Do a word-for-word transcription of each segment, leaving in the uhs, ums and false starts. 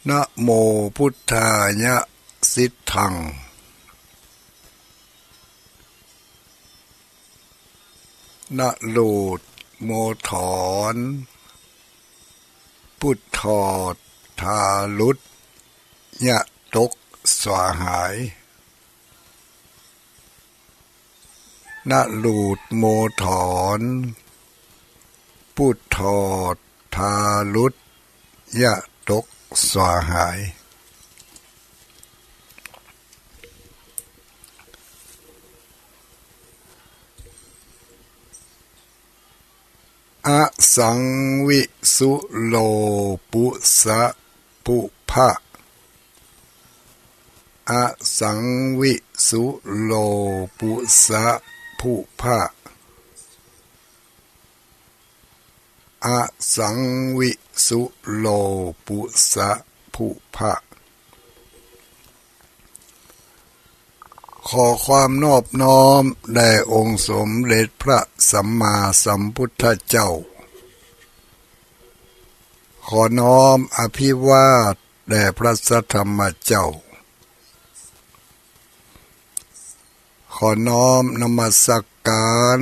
นะโมพุทธายะ สิทธัง นโรทโมถอน ปุทธอทารุต ยะตกสวาหาย นโรทโมถอน ปุทธอทารุต ยะตกสวาหาย อสังวิสุโลปุสะภุพะ อสังวิสุโลปุสะภุพะ อสังวิสุโลปุสะภุพะ ขอความนอบน้อมแด่องค์สมเด็จพระสัมมาสัมพุทธเจ้า ขอน้อมอภิวาทแด่พระสัทธรรมเจ้า ขอน้อมนมัสการ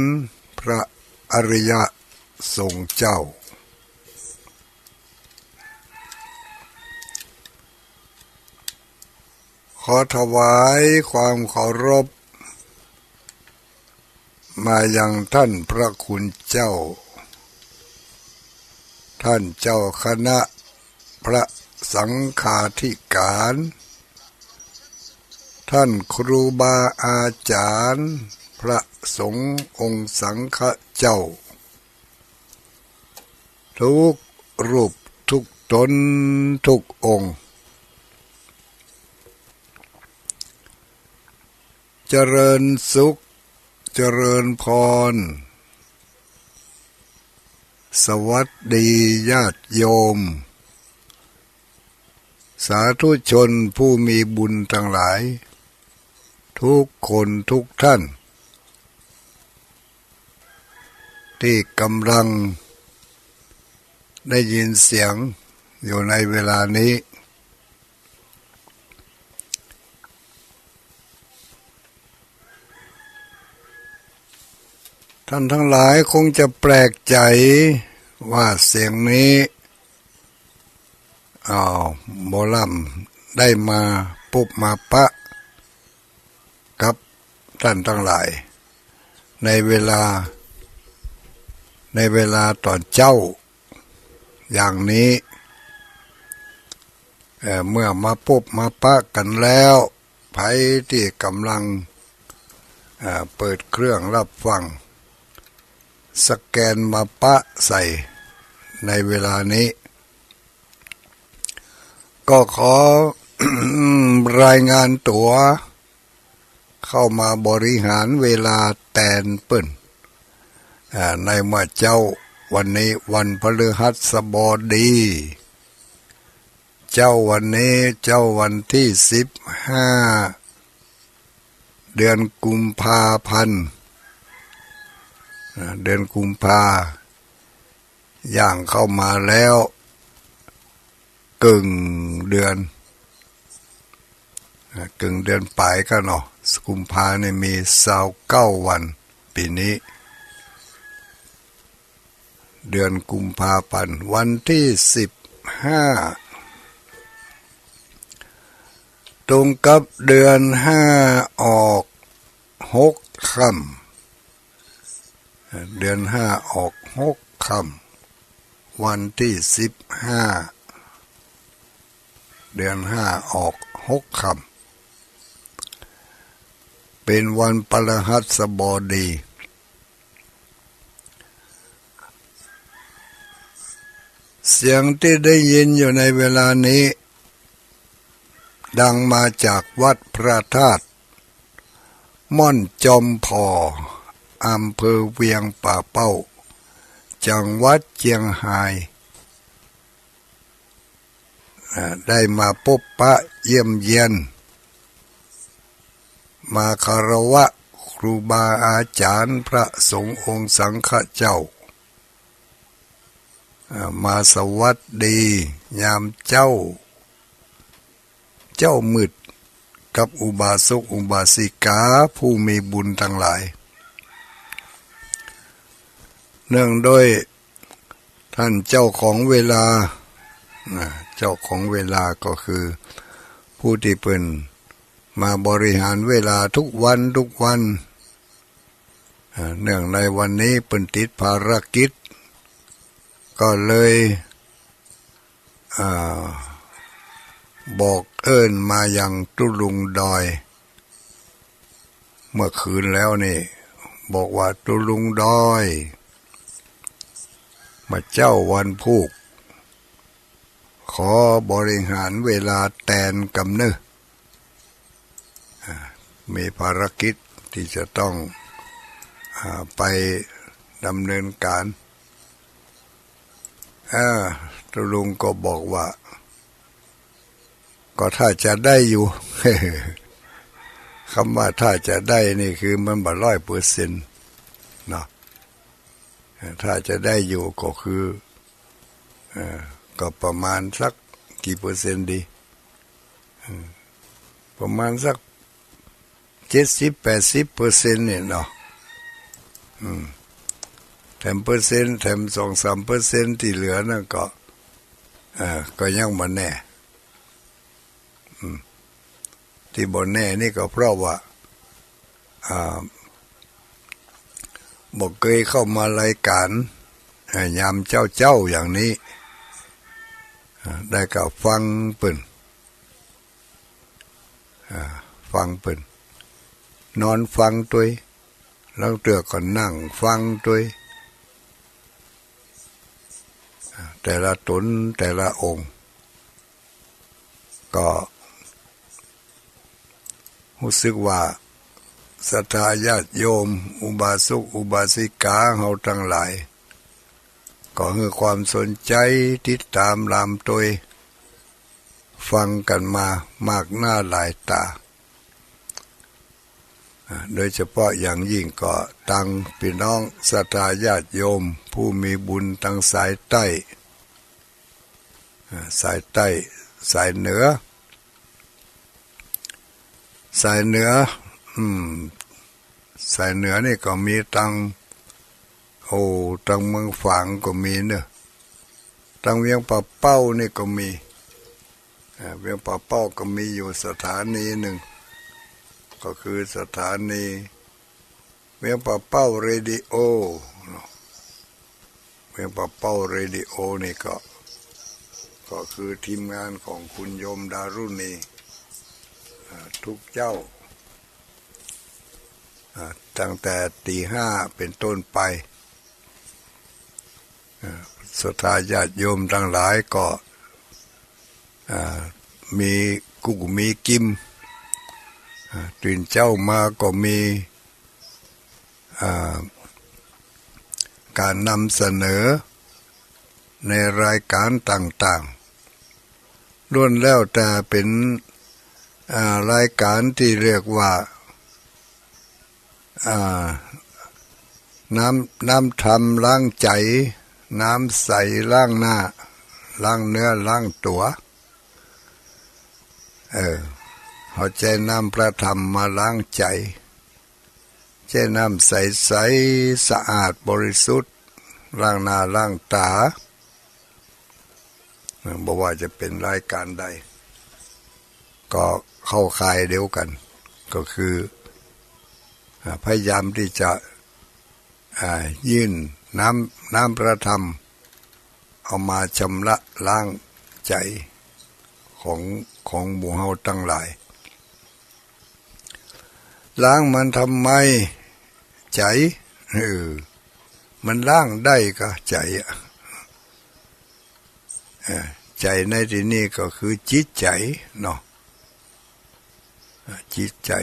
พระอริยสงฆ์เจ้า ขอถวายความเคารพมายังท่านพระคุณเจ้า ท่านเจ้าคณะพระสังฆาธิการ ท่านครูบาอาจารย์ พระสงฆ์องค์สังฆเจ้า ทุกรูปทุกตนทุกองค์ เจริญสุข เจริญพร สวัสดีญาติโยม สาธุชนผู้มีบุญทั้งหลาย ทุกคนทุกท่าน ที่กำลังได้ยินเสียงอยู่ในเวลานี้ ท่านทั้งหลายคงจะแปลกใจว่าเสียงนี้ อ้าว หมอลำได้มาปบมาปะกับท่านทั้งหลาย ในเวลา ในเวลาตอนเจ๊าอย่างนี้ เอ่อ เมื่อมาปบมาปะกันแล้ว ใผที่กำลัง เอ่อ เปิดเครื่องรับฟัง สแกนมาปะใส่ในเวลานี้ ก็ขอ รายงานตั๋ว เข้ามาบริหารเวลาแตนเปิ้น อ่า ในเมื่อเจ๊าวันนี้วันพฤหัสบดี เจ๊าวันนี้เจ๊าวันตี้สิบห้า เดือนกุมภาพันธ์ อ่า เดือนกุมภา ย่างเข้ามาแล้วเกิ่งเดือน อ่า เกิ่งเดือนป๋ายกั๋นเนาะ กุมภานี่มีซาวเก้าวัน ปี๋นี้ เดือนกุมภาพันธ์ วันตี้สิบห้า ตรงกับเดือนห้าออกหกค่ำ เดือนห้าออกหกค่ำ วันตี้สิบห้า เดือนห้าออกหกค่ำ เป๋นวันพฤหัสบดี เสียงตี้ได้ยินอยู่ในเวลานี้ ดังมาจากวัดพระธาตุม่อนจอมผ่อ อำเภอเวียงป่าเป้า จังหวัดเจียงฮาย อ่า ได้มาปบปะเยี่ยมเยียน มาคารวะครูบาอาจ๋ารย์พระสงฆ์องค์สังฆเจ้า อ่า มาสวัสดียามเจ๊า เจ๊ามืดกับอุบาสกอุบาสิกาผู้มีบุญตังหลาย เนื่องโดยต้านเจ้าของเวลา นะ เจ้าของเวลาก็คือผู้ตี้เปิ้นมาบริหารเวลาทุกวันทุกวัน อ่า เนื่องในวันนี้เปิ้นติดภารกิจ ก็เลย อ่า บอกเอิ้นมายังตุ๊ลุงดอย เมื่อคืนแล้วนี่ บอกว่าตุ๊ลุงดอย บ่าเจ๊าวันพูก ขอบริหารเวลาแตนกำเน่อ อ่า มีภารกิจตี้จะต้อง อ่า ไปดำเนินการ อ่า ตุ๊ลุงก็บอกว่า ก็ถ้าจะได้อยู่ กำว่าถ้าจะได้นี่คือมันบ่ร้อยเปอร์เซ็นต์เนาะ ถ้าจะได้อยู่ก็คือ เอ่อ ก็ประมาณสักกี่เปอร์เซ็นต์ดี อืม ประมาณสักเจ็ดสิบแปดสิบเปอร์เซ็นต์เนี่ยเนาะ อืม แถมเปอร์เซ็นต์ แถมสองสามเปอร์เซ็นต์ตี้เหลือนั่นก็ เอ่อ ก็ยังบ่แน่ อืม ตี้บ่แน่นี่ก็เพราะว่า อ่า บ่เกยเข้ามารายก๋าน อ่า ยามเจ๊าๆ อย่างนี้ อ่า ได้ก็ฟังเปิ้น อ่า ฟังเปิ้น นอนฟังตวย ลางเตื้อก็นั่งฟังตวย อ่า แต่ละต๋นแต่ละองค์ ก็ฮู้สึกว่าศรัทธาญาติโยม อุบาสกอุบาสิกาเฮาตังหลาย ก็หื้อความสนใจ๋ติดต๋ามลามตวย ฟังกั๋นมามากหน้าหลายต๋า อ่า โดยเฉพาะอย่างยิ่งก็ตังปี้น้องศรัทธาญาติโยมผู้มีบุญตังสายใต้ อ่า สายใต้ สายเหนือ สายเหนือ อืม สายเหนือนี่ก็มีตัง โอ้ ตังเมืองฝางก็มีเนาะ ตังเวียงป่าเป้านี่ก็มี อ่า เวียงป่าเป้าก็มีอยู่สถานีนึ่ง ก็คือสถานี เวียงป่าเป้าเรดิโอเนาะ เวียงป่าเป้าเรดิโอนี่ก็ ก็คือทีมงานของคุณโยมดารุณี อ่า ทุกเจ๊า อ่า ตั้งแต่ตี๋ห้าเป๋นต้นไป อ่า ศรัทธาญาติโยมตังหลายก็ อ่า มีกู้มีกิ๋ม อ่า ตื่นเจ๊ามาก็มี อ่า ก๋านนำเสนอในรายก๋านต่างๆ ล้วนแล้วแต่เป๋น อ่า รายก๋านตี้เรียกว่า อ่า น้ำ น้ำธรรมล้างใจ๋ น้ำใสล้างหน้า ล้างเนื้อล้างตั๋ว เออ เฮาใจ๊น้ำพระธรรมมาล้างใจ๋ ใจ๊น้ำใสๆ สะอาดบริสุทธิ์ ล้างหน้าล้างต๋า บ่ว่าจะเป๋นรายก๋านใด ก็เข้าข่ายเดียวกั๋น ก็คือ อ่า พยายามตี้จะ อ่า ยื่นน้ำ น้ำพระธรรม เอามาชำระล้างใจ๋ของ ของหมู่เฮาตังหลาย ล้างมันทำไม ใจ๋ เออ มันล้างได้ก่อใจ๋อะ เออ ใจ๋ในตี้นี่ก็คือจิตใจ๋เนาะ อ่า จิตใจ๋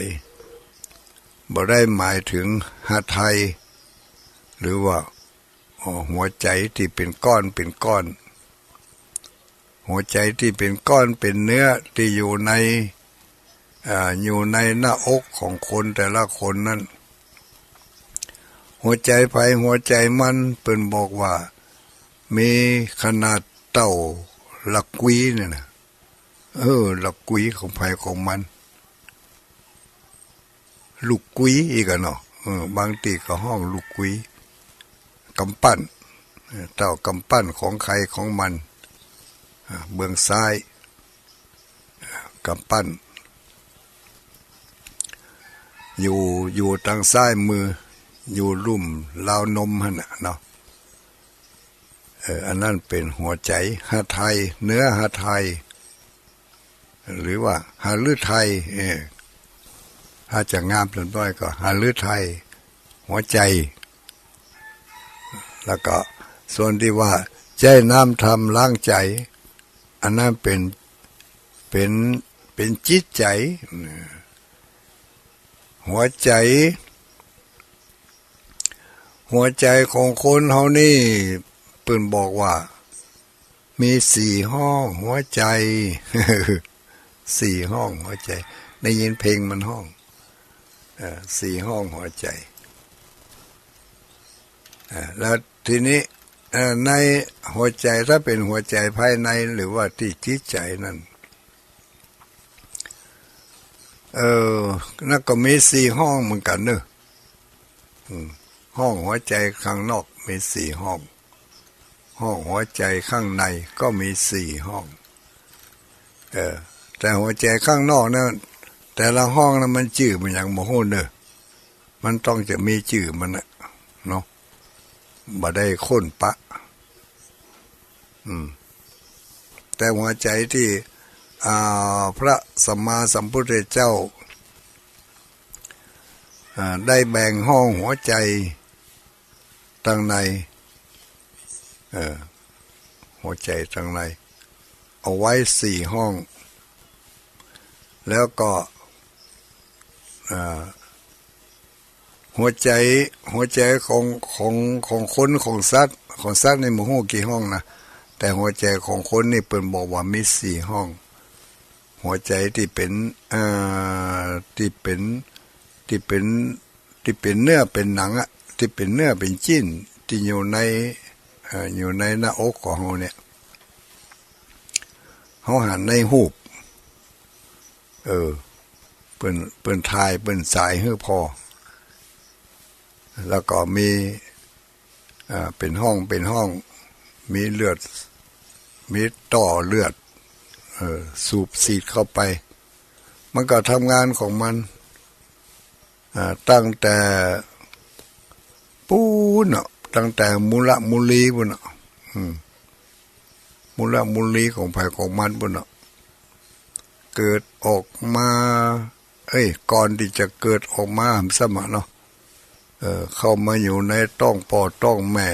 บ่ได้หมายเถิงหทัย หรือว่า อ๋อ หัวใจ๋ตี้เป๋นก้อนเป๋นก้อน หัวใจ๋ตี้เป๋นก้อนเป๋นเนื้อตี้อยู่ใน อ่า อยู่ในหน้าอกของคนแต่ละคนนั้น หัวใจ๋ใผหัวใจ๋มัน เปิ้นบอกว่ามีขนาดเต้าละกวีเนี่ยนะ เออ ละกุยของใผของมัน ลูกกุยอี้กั๋นเนาะ เออ บางตี้ก็ฮ้องลูกกุย ก๋ำปั้น เออ เต้าก๋ำปั้นของใผของมัน อ่า เบื้องซ้าย อ่า ก๋ำปั้น อยู่ อยู่ตางซ้ายมือ อยู่ลุ่มราวนมหั้นน่ะเนาะ เออ อันนั้นเป๋นหัวใจ๋ หทัย เหนือหทัย หรือว่าหฤทัย เออ ถ้าจะงามเล็กน้อยก็หฤทัย หัวใจ๋ แล้วก็ส่วนตี้ว่าใจ๊น้ำธรรมล้างใจ๋ อันนั้นเป๋น เป๋น เป๋นจิตใจ๋ หัวใจ๋ หัวใจ๋ของคนเฮานี่ เปิ้นบอกว่า มีสี่ห้องหัวใจ๋ สี่ห้องหัวใจ๋ ได้ยินเพลงมันฮ้อง เอ่อ สี่ห้องหัวใจ๋ อ่า แล้วทีนี้ เอ่อ ในหัวใจ๋ ถ้าเป๋นหัวใจ๋ภายใน หรือว่าตี้จิตใจ๋นั่น เออ นั่นก็มีสี่ห้องเหมือนกั๋นเนาะ อืม ห้องหัวใจ๋ข้างนอกมีสี่ห้อง ห้องหัวใจ๋ข้างในก็มีสี่ห้อง เออ แต่หัวใจ๋ข้างนอกนั้น แต่ละห้องนั้นมันจื้อมันหยังบ่ฮู้เนาะ มันต้องจะมีจื้อมันน่ะ เนาะ บ่ได้ค้นปะ อืม แต่หัวใจ๋ตี้ อ่า พระสัมมาสัมพุทธเจ้า อ่า ได้แบ่งห้องหัวใจ๋ตางใน เออ หัวใจ๋ตางใน เอาไว้สี่ห้อง แล้วก็ อ่า หัวใจ๋ หัวใจ๋ของ ของ ของคน ของสัตว์ ของสัตว์นี่บ่ฮู้กี่ห้องนะ แต่หัวใจ๋ของคนนี่เปิ้นบอกว่ามีสี่ห้อง หัวใจ๋ตี้เป๋น เอ่อ ตี้เป๋น ตี้เป๋น ตี้เป๋นเนื้อเป๋นหนังอะ ตี้เป๋นเนื้อเป๋นจิ๊น ตี้อยู่ใน เอ่อ อยู่ในหน้าอกของเฮาเนี่ย เฮาหันในฮูป เออ เปิ้น เปิ้นถ่าย เปิ้นสายหื้อผ่อ แล้วก็มี อ่า เป๋นห้อง เป๋นห้อง มีเลือด มีต่อเลือด เออ สูบฉีดเข้าไป มันก็ทำงานของมัน อ่า ตั้งแต่ปู๊นเนาะ ตั้งแต่มูละมูลีปู๊นเนาะ อืม มูละมูลีของใผของมันปู๊นเนาะ เกิดออกมา เอ้ย ก่อนตี้จะเกิดออกมาซ้ำอะเนาะ เออ เข้ามาอยู่ในต๊องป้อต๊องแม่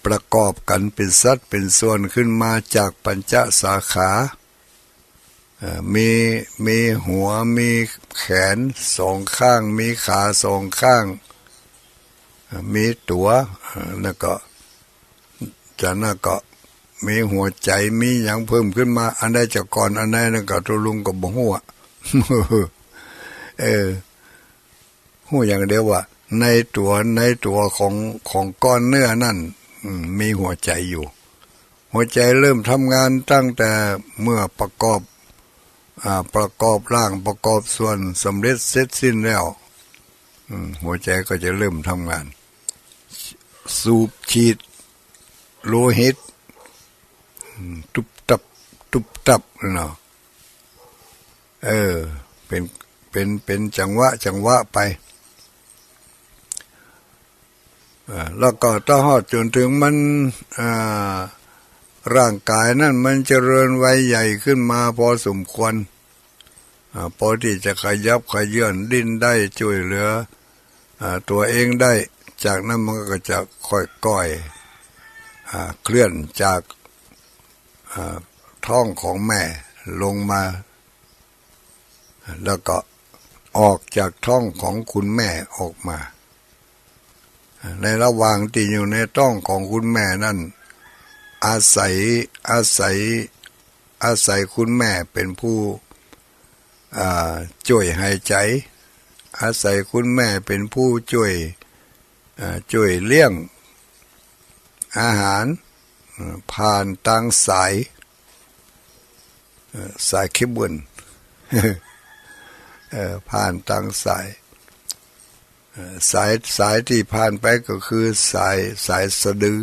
ประกอบกั๋นเป๋นสัตว์เป๋นส่วนขึ้นมาจากปัญจสาขา เอ่อ มี มีหัว มีแขนสองข้าง มีขาสองข้าง เอ่อ มีตั๋ว เอ่อ แล้วก็ จากนั้นก็มีหัวใจ๋ มีหยังเพิ่มขึ้นมา อันใดจะก่อน อันใดนั่นก็ตุ๊ลุงก็บ่ฮู้อะ เออ ฮู้อย่างเดียวว่า ในตั๋ว ในตั๋วของ ของก้อนเนื้อนั่น อืม มีหัวใจ๋อยู่ หัวใจ๋เริ่มทำงานตั้งแต่เมื่อประกอบ อ่า ประกอบร่าง ประกอบส่วนสำเร็จเสร็จสิ้นแล้ว อืม หัวใจ๋ก็จะเริ่มทำงาน สูบฉีดโลหิต อืม ตุ๊บตับ ตุ๊บตับเนาะ เออ เป๋น เป๋น เป๋นจังหวะ จังหวะไป อ่า แล้วก็ตลอดจ๋นเถิงมัน อ่า ร่างก๋ายนั้นมันเจริญวัยใหญ่ขึ้นมาพอสมควร อ่า พอตี้จะขยับเขยื้อนดิ้นได้ จ้วยเหลือ อ่า ตั๋วเองได้ จากนั้นมันก็จะค่อยๆ อ่า เคลื่อนจาก อ่า ต๊องของแม่ลงมา แล้วก็ออกจากต๊องของคุณแม่ออกมา ในระหว่างตี้อยู่ในต๊องของคุณแม่นั้น อาศัย อาศัย อาศัยคุณแม่เป๋นผู้ อ่า จ้วยหายใจ๋ อาศัยคุณแม่เป๋นผู้จ้วย อ่า จ้วยเลี้ยงอาหาร เอ่อ ผ่านตางสาย อ สายเคเบิล เอ่อ ผ่านตางสาย เอ่อ สาย สายตี้ผ่านไปก็คือสาย สายสะดือ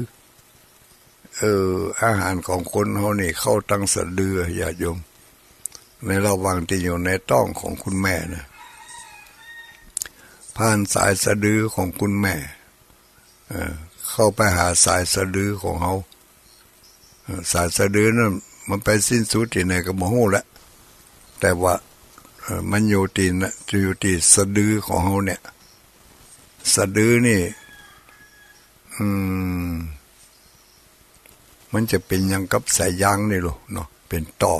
เออ อาหารของคนเฮานี่เข้าตางสะดือ ญาติโยม ในระหว่างตี้อยู่ในต๊องของคุณแม่นะ ผ่านสายสะดือของคุณแม่ เอ่อ เข้าไปหาสายสะดือของเฮา เอ่อ สายสะดือนั้นมันไปสิ้นสุดตี้ไหนก็บ่ฮู้ละ แต่ว่า เอ่อ มันอยู่ตี้นะ อยู่ตี้สะดือของเฮาเนี่ย สะดือนี่ อืม มันจะเป๋นอย่างกับสายยางนี่โลเนาะ เป๋นต่อ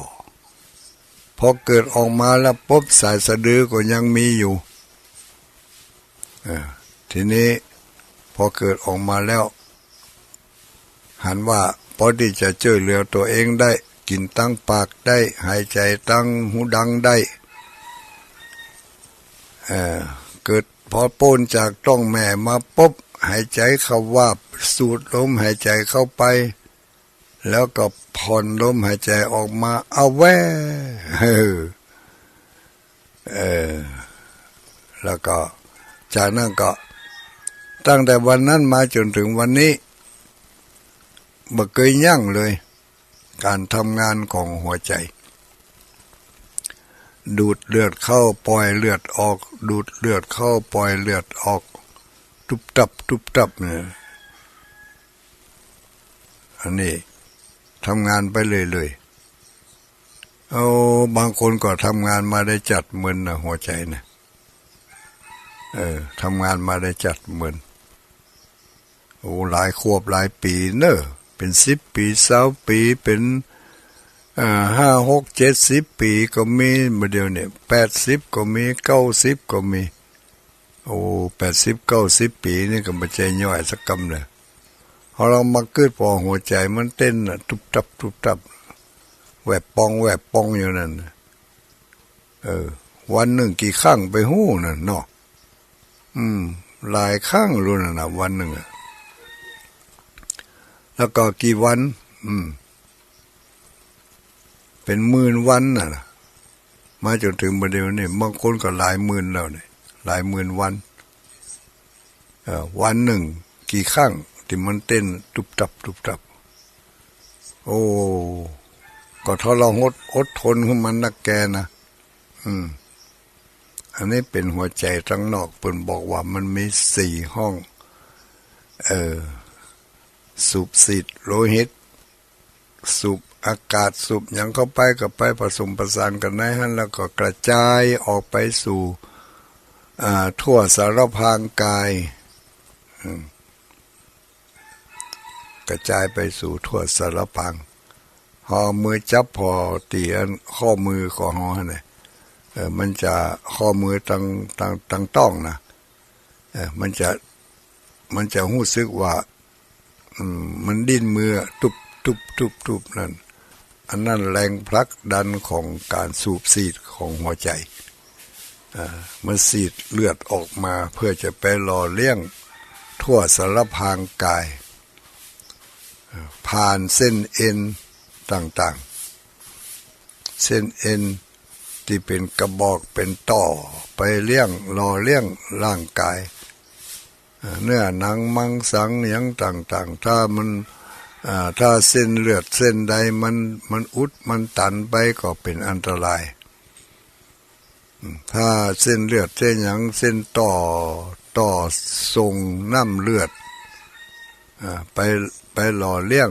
พอเกิดออกมาแล้วปุ๊บ สายสะดือก็ยังมีอยู่ เออ ทีนี้พอเกิดออกมาแล้ว หันว่าพอตี้จะจ้วยเหลือตั๋วเองได้ กิ๋นตางปากได้ หายใจ๋ตางหูดังได้ เอ่อ เกิดพอป๊นจากต๊องแม่มาปุ๊บ หายใจ๋เข้าว่า สูดลมหายใจ๋เข้าไป แล้วก็ผ่อนลมหายใจ๋ออกมา เอาแว่ เออ เออ แล้วก็จากนั้นก็ ตั้งแต่วันนั้นมาจ๋นเถิงวันนี้ บ่เกยยั้งเลย ก๋านทำงานของหัวใจ๋ ดูดเลือดเข้า ป่อยเลือดออก ดูดเลือดเข้า ป่อยเลือดออก ตุ๊บตับ ตุ๊บตับเนี่ย อันนี้ทำงานไปเรื่อยๆ เอา บางคนก็ทำงานมาได้จัดเมินนะ หัวใจ๋นะ เออ ทำงานมาได้จัดเมิน โอ้ หลายขวบหลายปี๋เน่อ เป๋นสิบปี๋ ซาวปี๋ เป๋น อ่า ห้า หก เจ็ดสิบปี๋ก็มี บ่าเดี่ยวนี้ แปดสิบก็มี เก้าสิบก็มี โอ้ แปดสิบ เก้าสิบปี๋นี่ก็บ่ใจ้น้อยสักกำเลย เฮาลองมากึ๊ดผ่อ หัวใจ๋มันเต้นน่ะ ตุ๊บตับ ตุ๊บตับ แวบป่อง แวบป่องอยู่นั่นน่ะ เออ วันนึ่งกี่ครั้งไปฮู้นั่นเนาะ อืม หลายครั้งลู้นั่นน่ะ วันนึ่งอะ แล้วก็กี่วัน อืม เป๋นหมื่นวันน่ะนะ มาจ๋นเถิงบ่าเดี่ยวนี้ บางคนก็หลายหมื่นแล้วนี่ หลายหมื่นวัน เอ่อ วันนึ่งกี่ครั้งตี้มันเต้นตุ๊บตับตุ๊บตับ โอ้ ก็ทรหดอดทนหื้อมันนักแกนะ อืม อันนี้เป๋นหัวใจ๋ตางนอก เปิ้นบอกว่ามันมีสี่ห้อง เอ่อ สูบฉีดโลหิต สูบอากาศ สูบหยังเข้าไป ก็ไปผสมประสานกั๋นในหั้น แล้วก็กระจายออกไปสู่ อ่า ทั่วสารพางกาย อืม กระจายไปสู่ทั่วสารพาง เฮาเอามือจับผ่อตี้อันข้อมือของเฮาหั้นน่ะ เออ มันจะข้อมือตาง ตาง ตางต๊องนะ เออ มันจะ มันจะฮู้สึกว่า อืม มันดิ้นมือตุ๊บตุ๊บตุ๊บตุ๊บนั่น อันนั้นแรงผลักดันของก๋านสูบฉีดของหัวใจ๋ อ่า มันฉีดเลือดออกมาเพื่อจะไปหล่อเลี้ยงทั่วสารพางกาย อ่า ผ่านเส้นเอ็นต่างๆ เส้นเอ็นตี้เป๋นกระบอกเป๋นต่อไปเลี้ยง หล่อเลี้ยงร่างกาย อ่า เนื้อหนังมังสังหยังต่างๆ ถ้ามัน อ่า ถ้าเส้นเลือดเส้นใดมัน มันอุดมันตันไปก็เป๋นอันตราย อืม ถ้าเส้นเลือดเส้นหยัง เส้นต่อ ต่อส่งน้ำเลือด อ่า ไป ไปหล่อเลี้ยง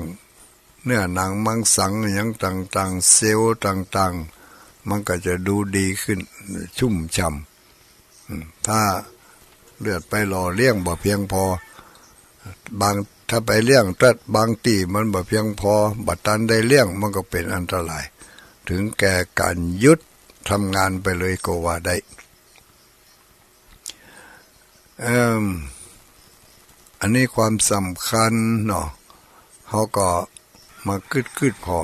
เนื้อหนังมังสังหยังต่างๆ เซลล์ต่างๆ มันก็จะดูดีขึ้น ชุ่มฉ่ำ อืม ถ้าเลือดไปหล่อเลี้ยงบ่เพียงพอ บาง ถ้าไปเลี้ยงตั๊ดบางตี้มันบ่เพียงพอ บ่ตันได้เลี้ยง มันก็เป๋นอันตราย ถึงแก่ก๋านหยุดทำงานไปเลยก็ว่าได้ เอิ่ม อันนี้ความสำคัญเนาะ เฮาก็มากึ๊ดๆ ผ่อ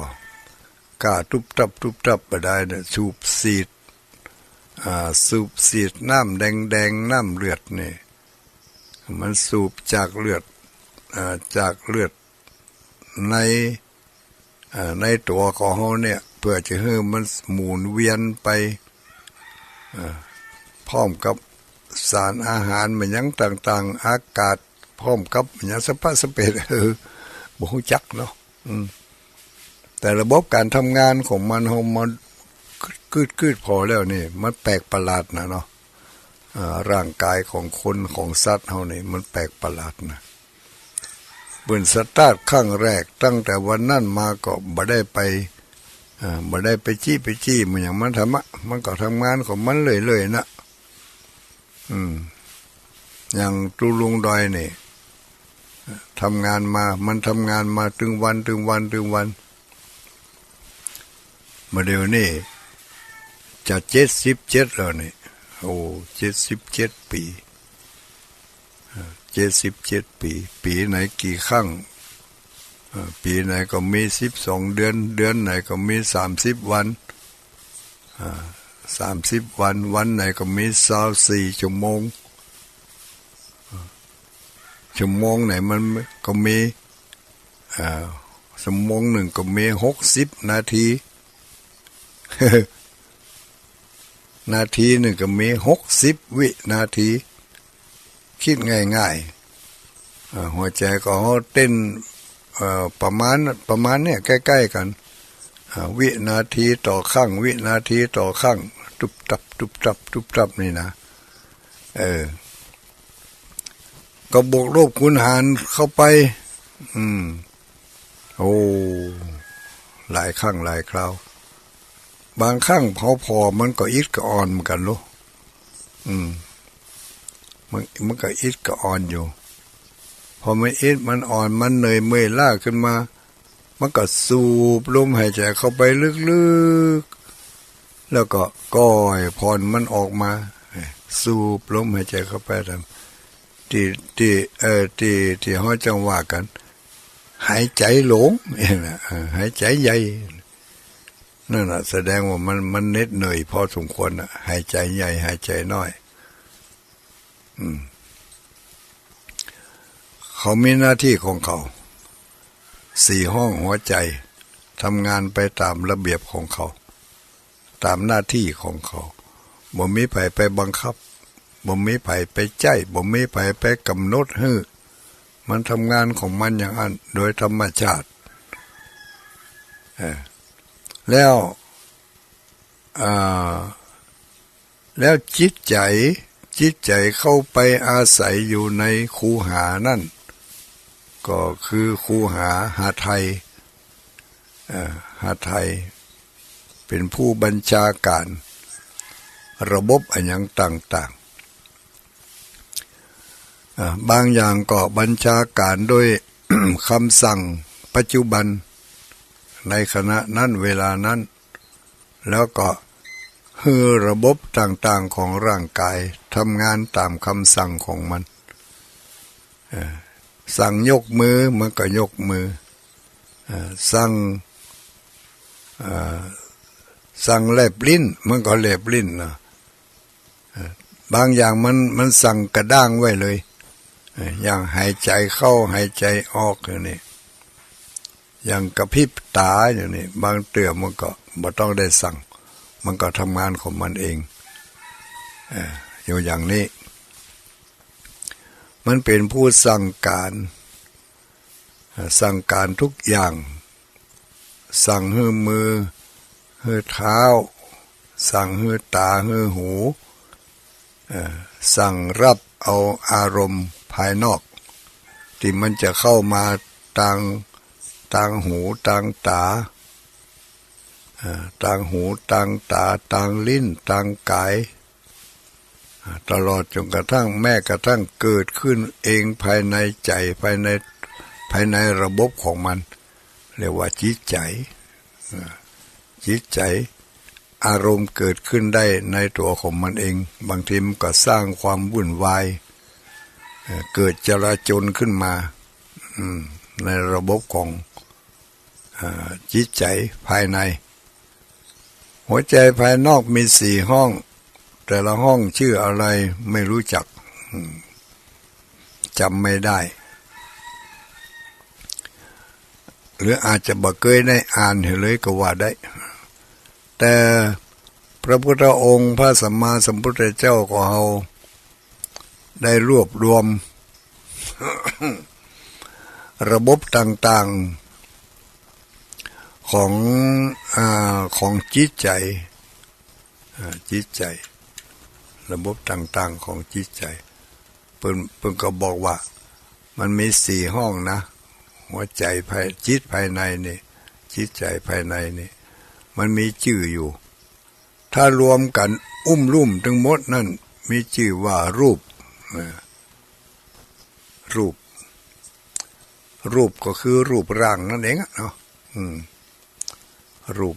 ก้าตุ๊บตับตุ๊บตับบ่ได้เน่อ สูบฉีด อ่า สูบฉีดน้ำแดงๆ น้ำเลือดนี่ มันสูบจากเลือด อ่า จากเลือดใน อ่า ในตั๋วของเฮาเนี่ย เปื้อจะหื้อมันหมุนเวียนไป อ่า พร้อมกับสารอาหารแม่นหยังต่างๆ อากาศ พร้อมกับแม่นหยังสะพะสะเปด เออ บ่ฮู้จักเนาะ อืม แต่ระบบการทำงานของมัน เฮามาคืดๆ พอแล้วนี่ มันแปลกประหลาดนะเนาะ อ่า ร่างกายของคนของสัตว์เฮานี่มันแปลกประหลาดนะ เปิ้นสตาร์ทครั้งแรก ตั้งแต่วันนั้นมาก็บ่ได้ไป อ่า บ่ได้ไปจี้ไปจี้มันหยัง มันทำอะ มันก็ทำงานของมันเรื่อยๆ นะ อืม อย่างตุ๊ลุงดอยนี่ ทำงานมา มันทำงานมาตึงวัน ตึงวัน ตึงวัน มาเดี๋ยวนี้จะเจ็ดสิบเจ็ดแล้วนี่ โอ้ เจ็ดสิบเจ็ดปี๋ อ่า เจ็ดสิบเจ็ดปี๋ ปี๋ไหนกี่ครั้ง อ่า ปี๋ไหนก็มีสิบสองเดือน เดือนไหนก็มีสามสิบวัน อ่า สามสิบวัน วันไหนก็มีซาวสี่ชั่วโมง อ่า ชั่วโมงไหนมันก็มี อ่า ชั่วโมงหนึ่งก็มีหกสิบนาที นาทีหนึ่งก็มีหกสิบวินาที คิดง่ายๆ อ่า หัวใจ๋ก็เต้น เอ่อ ประมาณ ประมาณเนี่ย ใก้ๆ กั๋น อ่า วินาทีต่อครั้ง วินาทีต่อครั้ง ตุ๊บตับ ตุ๊บตับ ตุ๊บตับ นี่นะ เออ ก็บวกลบคูณหารเข้าไป อืม โอ้ หลายครั้งหลายคราว บางครั้งเผาผ่อมันก็อิดก็อ่อนเหมือนกั๋นลูก อืม มัน มันก็อิดก็อ่อนอยู่ พอมันอิดมันอ่อน มันเหนื่อยเมื่อยล้าขึ้นมา มันก็สูบลมหายใจ๋เข้าไปลึกๆ แล้วก็ก้อยผ่อนมันออกมา สูบลมหายใจ๋เข้าไปตาม ตี้ ตี้ เอ่อ ตี้ ตี้เฮาจั่งว่ากั๋น หายใจ๋หลง นี่นะ เออ หายใจ๋ใหญ่ นั่นน่ะ แสดงว่ามัน มันเหน็ดเหนื่อยพอสมควรน่ะ หายใจ๋ใหญ่ หายใจ๋น้อย อืม เขามีหน้าตี้ของเขา สี่ห้องหัวใจ๋ ทำงานไปต๋ามระเบียบของเขา ต๋ามหน้าตี้ของเขา บ่มีใผไปบังคับ บ่มีใผไปใจ๊ บ่มีใผไปก๋ำหนดหื้อ มันทำงานของมันอย่างอั้น โดยธรรมชาติ เออ แล้ว อ่า แล้วจิตใจ๋ จิตใจ๋เข้าไปอาศัยอยู่ในคูหานั้น ก็คือคูหาหาไทย เอ่อ หาไทย เป๋นผู้บัญชาก๋านระบบอะหยังต่างๆ อ่า บางอย่างก็บัญชาก๋านโดย กำสั่งปัจจุบัน ในขณะนั้นเวลานั้น แล้วก็หื้อระบบต่างๆ ของร่างก๋ายทำงานต๋ามกำสั่งของมัน เอ่อ สั่งยกมือ มันก็ยกมือ เอ่อ สั่ง เอ่อ สั่งแลบลิ้น มันก็แลบลิ้นเนาะ เอ่อ บางอย่างมัน มันสั่งกระด้างไว้เลย เอ่อ อย่างหายใจ๋เข้า หายใจ๋ออกอย่างนี้ อย่างกระพริบต๋าอย่างนี้ บางเตื้อมันก็บ่ต้องได้สั่ง มันก็ทำงานของมันเอง เอ่อ อยู่อย่างนี้ มันเป๋นผู้สั่งก๋าน เอ่อ สั่งก๋านทุกอย่าง สั่งหื้อมือ หื้อเท้า สั่งหื้อต๋า หื้อหู เอ่อ สั่งรับเอาอารมณ์ภายนอก ตี้มันจะเข้ามาตาง ตางหู ตางต๋า เอ่อ ตางหู ตางต๋า ตางลิ้น ตางก๋าย อ่า ตลอดจ๋นกระทั่ง แม้กระทั่งเกิดขึ้นเองภายในใจ๋ ภายใน ภายในระบบของมัน เรียกว่าจิตใจ๋ อ่า จิตใจ๋ อารมณ์เกิดขึ้นได้ในตั๋วของมันเอง บางทีมันก็สร้างความวุ่นวาย เอ่อ เกิดจลาจลขึ้นมา อืม ในระบบของ อ่า จิตใจ๋ภายใน หัวใจ๋ภายนอกมีสี่ห้อง แต่ละห้องจื้ออะไรไม่รู้จัก อืม จ๋ำไม่ได้ หรืออาจจะบ่เกยได้อ่านเหียเลยก็ว่าได้ แต่พระพุทธองค์พระสัมมาสัมพุทธเจ้าของเฮาได้รวบรวม ระบบต่างๆ ของ อ่า ของจิตใจ๋ อ่า จิตใจ๋ ระบบต่างๆ ของจิตใจ๋ เปิ้น เปิ้นก็บอกว่ามันมีสี่ห้องนะ หัวใจ๋ภาย จิตภายในนี่ จิตใจ๋ภายในนี่ มันมีจื้ออยู่ ถ้ารวมกั๋นอุ้มลุ่มตึงหมดนั้น มีจื้อว่ารูป อ่า รูป รูปก็คือรูปร่างนั่นเองอะเนาะ อืม รูป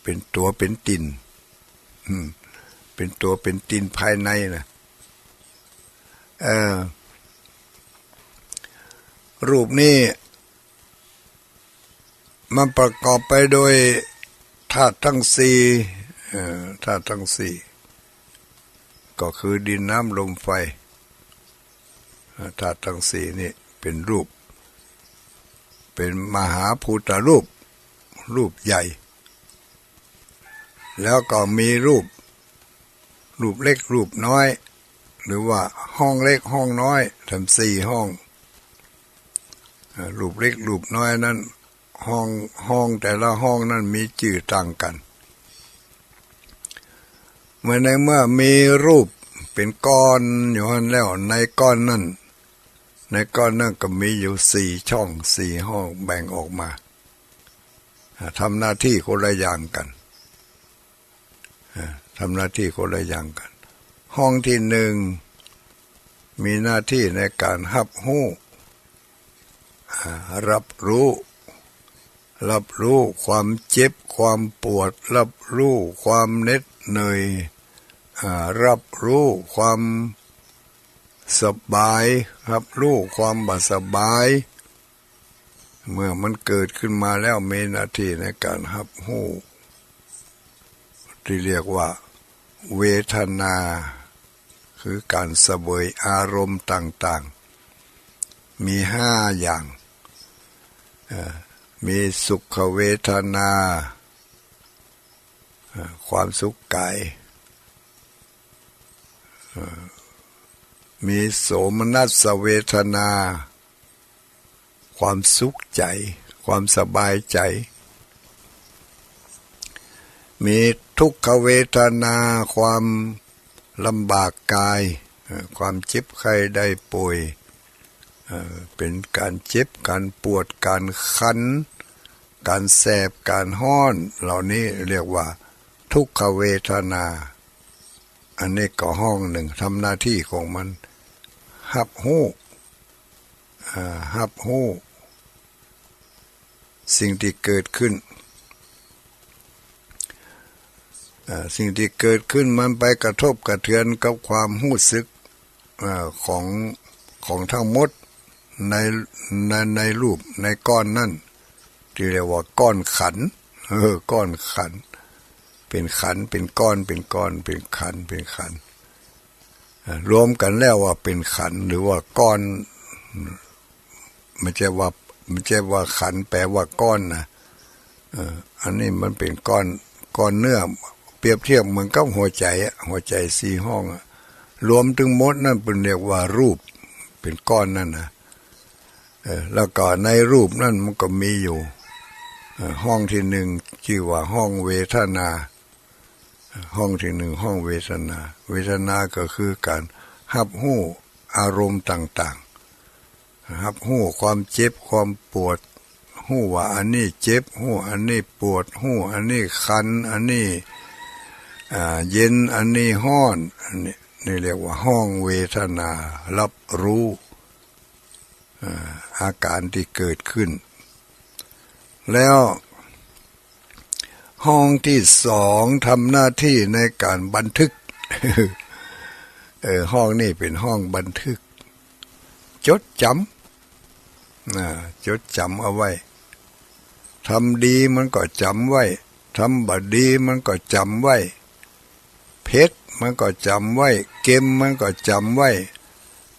เป๋นตั๋วเป๋นติ่น อืม เป๋นตั๋วเป๋นติ่นภายในน่ะ เอ่อ รูปนี้ มันประกอบไปโดยธาตุตึงสี่ เอ่อ ธาตุตึงสี่ ก็คือดินน้ำลมไฟ เอ่อ ธาตุตึงสี่นี่เป๋นรูป เป๋นมหาภูตะรูป รูปใหญ่ แล้วก็มีรูป รูปเล็กรูปน้อย หรือว่าห้องเล็กห้องน้อย ทั้งสี่ห้อง เอ่อ รูปเล็กรูปน้อยนั้น ห้อง ห้องแต่ละห้องนั้นมีจื้อต่างกั๋น เมื่อในเมื่อมีรูปเป๋นก้อนอยู่หั้นแล้ว ในก้อนนั้น ในก้อนนั้นก็มีอยู่สี่ช่อง สี่ห้องแบ่งออกมา อ่า ทำหน้าตี้คนละอย่างกั๋น อ่า ทำหน้าตี้คนละอย่างกั๋น ห้องตี้หนึ่ง มีหน้าตี้ในก๋านฮับฮู้ อ่า ฮับฮู้ ฮับฮู้ความเจ็บ ความปวด ฮับฮู้ความเหน็ดเหนื่อย อ่า ฮับฮู้ความสบาย ฮับฮู้ความบ่สบาย เมื่อมันเกิดขึ้นมาแล้วมีหน้าตี้ในก๋านฮับฮู้ ตี้เรียกว่าเวทนา คือก๋านเสวยอารมณ์ต่างๆ มีห้าอย่าง เอ่อ มีสุขเวทนา เอ่อ ความสุขก๋าย เอ่อ มีโสมนัสเวทนา ความสุขใจ๋ ความสบายใจ๋ มีทุกขเวทนา ความลำบากกาย เอ่อ ความเจ็บไข้ได้ป่วย เอ่อ เป๋นก๋านเจ็บ ก๋านปวด ก๋านคัน ก๋านแสบ ก๋านฮ้อน เหล่านี้เรียกว่าทุกขเวทนา อันนี้ก็ห้องหนึ่ง ทำหน้าตี้ของมัน ฮับฮู้ อ่า ฮับฮู้สิ่งตี้เกิดขึ้น อ่า สิ่งตี้เกิดขึ้นมันไปกระทบกระเทือนกับความฮู้สึก อ่า ของ ของทั้งหมดใน ใน ในรูป ในก้อนนั้น ตี้เรียกว่าก้อนขันธ์ เออ ก้อนขันธ์ เป๋นขันธ์ เป๋นก้อน เป๋นก้อน เป๋นขันธ์ เป๋นขันธ์ อ่า รวมกั๋นแล้วว่าเป๋นขันธ์ หรือว่าก้อน บ่ใจ้ว่า บ่ใจ้ว่าขันธ์แปลว่าก้อนนะ เออ อันนี้มันเป๋นก้อน ก้อนเนื้อ เปรียบเทียบเหมือนกับหัวใจ๋อะ หัวใจ๋สี่ห้องอะ รวมตึงหมดนั้นเปิ้นเรียกว่ารูป เป๋นก้อนนั้นนะ เออ แล้วก็ในรูปนั้นมันก็มีอยู่ เออ ห้องตี้หนึ่งจื้อว่าห้องเวทนา ห้องตี้หนึ่งห้องเวทนา เวทนาก็คือก๋านฮับฮู้อารมณ์ต่างๆ ฮับฮู้ความเจ็บความปวด ฮู้ว่าอันนี้เจ็บ ฮู้อันนี้ปวด ฮู้อันนี้คัน อันนี้ อ่า เย็น อันนี้ฮ้อน อันนี้ นี่เรียกว่าห้องเวทนา ฮับฮู้ อ่า อาก๋านตี้เกิดขึ้น แล้วห้องตี้สองทำหน้าตี้ในก๋านบันทึก เออ ห้องนี้เป๋นห้องบันทึก จดจ๋ำ อ่า จดจ๋ำเอาไว้ ทำดีมันก็จ๋ำไว้ ทำบ่ดีมันก็จ๋ำไว้ เผ็ดมันก็จ๋ำไว้ เก็มมันก็จ๋ำไว้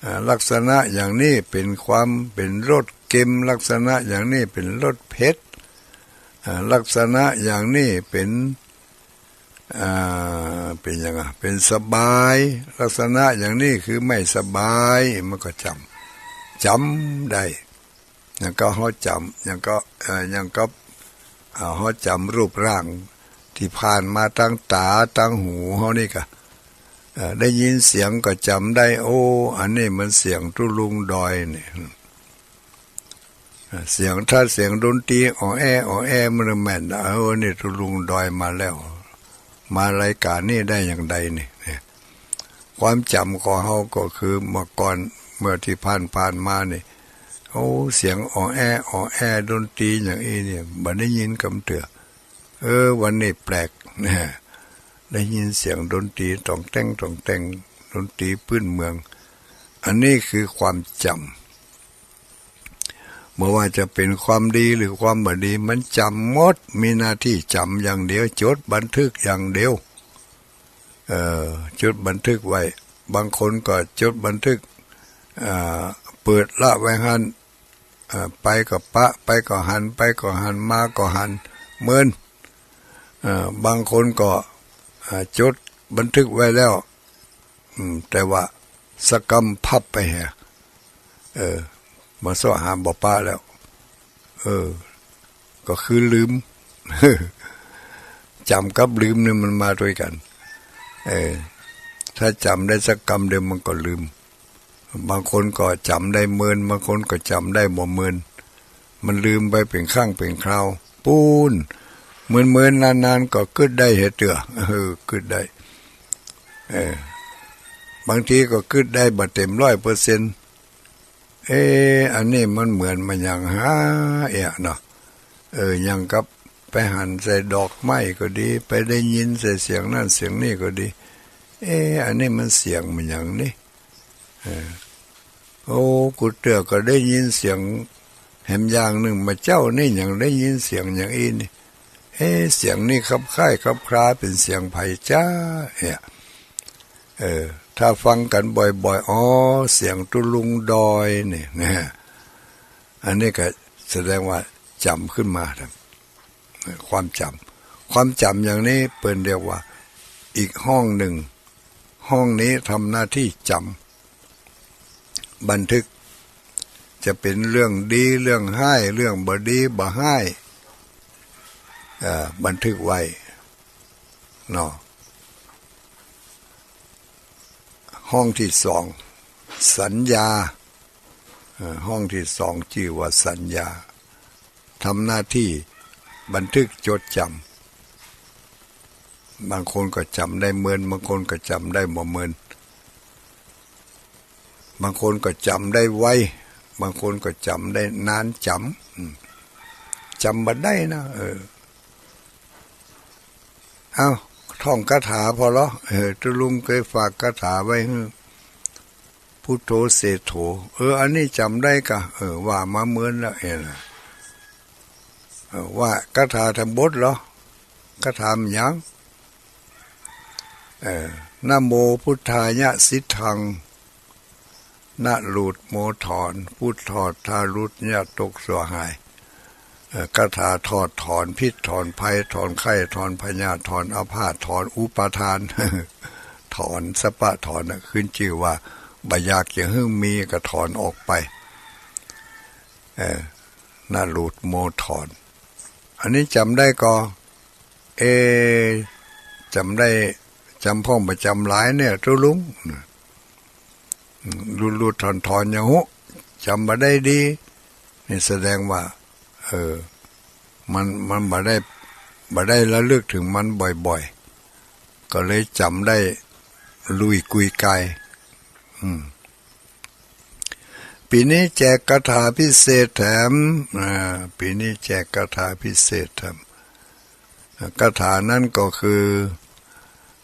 อ่า ลักษณะอย่างนี้เป๋นความ เป๋นรสเก็ม ลักษณะอย่างนี้เป๋นรสเผ็ด อ่า ลักษณะอย่างนี้เป๋น อ่า เป๋นหยังอะ เป๋นสบาย ลักษณะอย่างนี้คือไม่สบาย มันก็จ๋ำ จ๋ำได้ อย่างก็เฮาจ๋ำ อย่างก็ เอ่อ อย่างก็ เอ่อ เฮาจ๋ำรูปร่างตี้ผ่านมาตางต๋าตางหูเฮานี่ก่อ เอ่อ ได้ยินเสียงก็จ๋ำได้ โอ้ อันนี้มันเสียงตุ๊ลุงดอยนี่ เสียง ถ้าเสียงดนตรีอ่อแอ้อ่อแอ้ มันแม่น เออ นี่ตุ๊ลุงดอยมาแล้ว มารายก๋านนี้ได้อย่างใดนี่ เนี่ย ความจ๋ำของเฮาก็คือเมื่อก่อน เมื่อตี้ผ่านๆ มานี่ โอ้ เสียงอ่อแอ้อ่อแอ้ ดนตรีอย่างอี้เนี่ย บ่ได้ยินกำเตื้อ เออ วันนี้แปลก นะ ได้ยินเสียงดนตรีต่องแต้งต่องแต้ง ดนตรีปื๊นเมือง อันนี้คือความจ๋ำ บ่ว่าจะเป๋นความดีหรือความบ่ดี มันจ๋ำหมด มีหน้าตี้จ๋ำอย่างเดียว จดบันทึกอย่างเดียว เอ่อ จดบันทึกไว้ บางคนก็จดบันทึก เอ่อ เปิดละไว้หั้น เอ่อ ไปก็ปะ ไปก็หัน ไปก็หัน มาก็หัน เมิน เอ่อ บางคนก็ เอ่อ จดบันทึกไว้แล้ว อืม แต่ว่าสะกำพับไปแหะ เออ บ่เซาะหาบ่ปะแล้ว เออ ก็คือลืม จ๋ำกับลืมนี่มันมาตวยกั๋น เออ ถ้าจ๋ำได้สักกำเดียวมันก็ลืม บางคนก็จ๋ำได้เมิน บางคนก็จ๋ำได้บ่เมิน มันลืมไปเป๋นครั้งเป๋นคราว ปู๊น เมินๆ นานๆ ก็กึ๊ดได้เหียเตื้อ เออ กึ๊ดได้ เออ บางทีก็กึ๊ดได้บ่เต๋มร้อยเปอร์เซ็นต์ เอ๊ะ อันนี้มันเหมือนมันหยังหาเอะเนาะ เออ อย่างกับไปหันใส่ดอกไม้ก็ดี ไปได้ยินใส่เสียงนั่นเสียงนี่ก็ดี เอ๊ะ อันนี้มันเสียงมันหยังนี่ เออ โอ้ กูเตื้อก็ได้ยินเสียงแหมอย่างนึ่ง บ่าเจ๊านี่หยังได้ยินเสียงอย่างอี้นี่ เอ๊ะ เสียงนี่คลับคล้ายคลับคลาเป๋นเสียงใผจ๊ะ เนี่ย เออ ถ้าฟังกั๋นบ่อยๆ อ๋อ เสียงตุ๊ลุงดอยนี่นะ อันนี้ก็แสดงว่าจ๋ำขึ้นมาครับ ความจ๋ำ ความจ๋ำอย่างนี้เปิ้นเรียกว่าอีกห้องนึ่ง ห้องนี้ทำหน้าตี้จ๋ำ บันทึก จะเป๋นเรื่องดี เรื่องฮ้าย เรื่องบ่ดี บ่ฮ้าย เอ่อ บันทึกไว้ เนาะ ห้องตี้สอง สัญญา เอ่อ ห้องตี้สองจื้อว่าสัญญา ทำหน้าตี้บันทึกจดจ๋ำ บางคนก็จ๋ำได้เมิน บางคนก็จ๋ำได้บ่เมิน บางคนก็จ๋ำได้ไว บางคนก็จ๋ำได้นานจ๋ำ อืม จ๋ำบ่ได้นะ เออ เอ้า ท่องคาถาผ่อลอ เออ ตุ๊ลุงเกยฝากคาถาไว้หื้อ พุทโธเศรษโฐ เออ อันนี้จ๋ำได้ก่ะ เออ ว่ามาเมินแล้ว เออ เออ ว่าคาถาทั้งบทลอ คาถามันหยัง เออ นะโมพุทธายะสิทธัง นะหลุดโมถอน พุทธอดทารุณยะตกสั่วหาย เอ่อ คาถาถอดถอนพิษ ถอนภัย ถอนไข้ ถอนพยาธิ ถอนอาพาธ ถอนอุปาทาน ถอนสะปะถอนน่ะ ขึ้นจื้อว่าบ่อยากจะหื้อมีก็ถอนออกไป เอ่อ นะหลุดโมถอน อันนี้จ๋ำได้ก่อ เอ จ๋ำได้ จ๋ำพ่องบ่จ๋ำหลายเนี่ย ตุ๊ลุง อืม หลุดๆ ถอนๆ อย่างฮู้ จ๋ำบ่ได้ดี นี่แสดงว่า เออ มัน มันบ่ได้ บ่ได้ระลึกเถิงมันบ่อยๆ ก็เลยจ๋ำได้ลุยกุยกาย อืม ปี๋นี้แจกคาถาพิเศษแถม อ่า ปี๋นี้แจกคาถาพิเศษแถม อ่า คาถานั้นก็คือ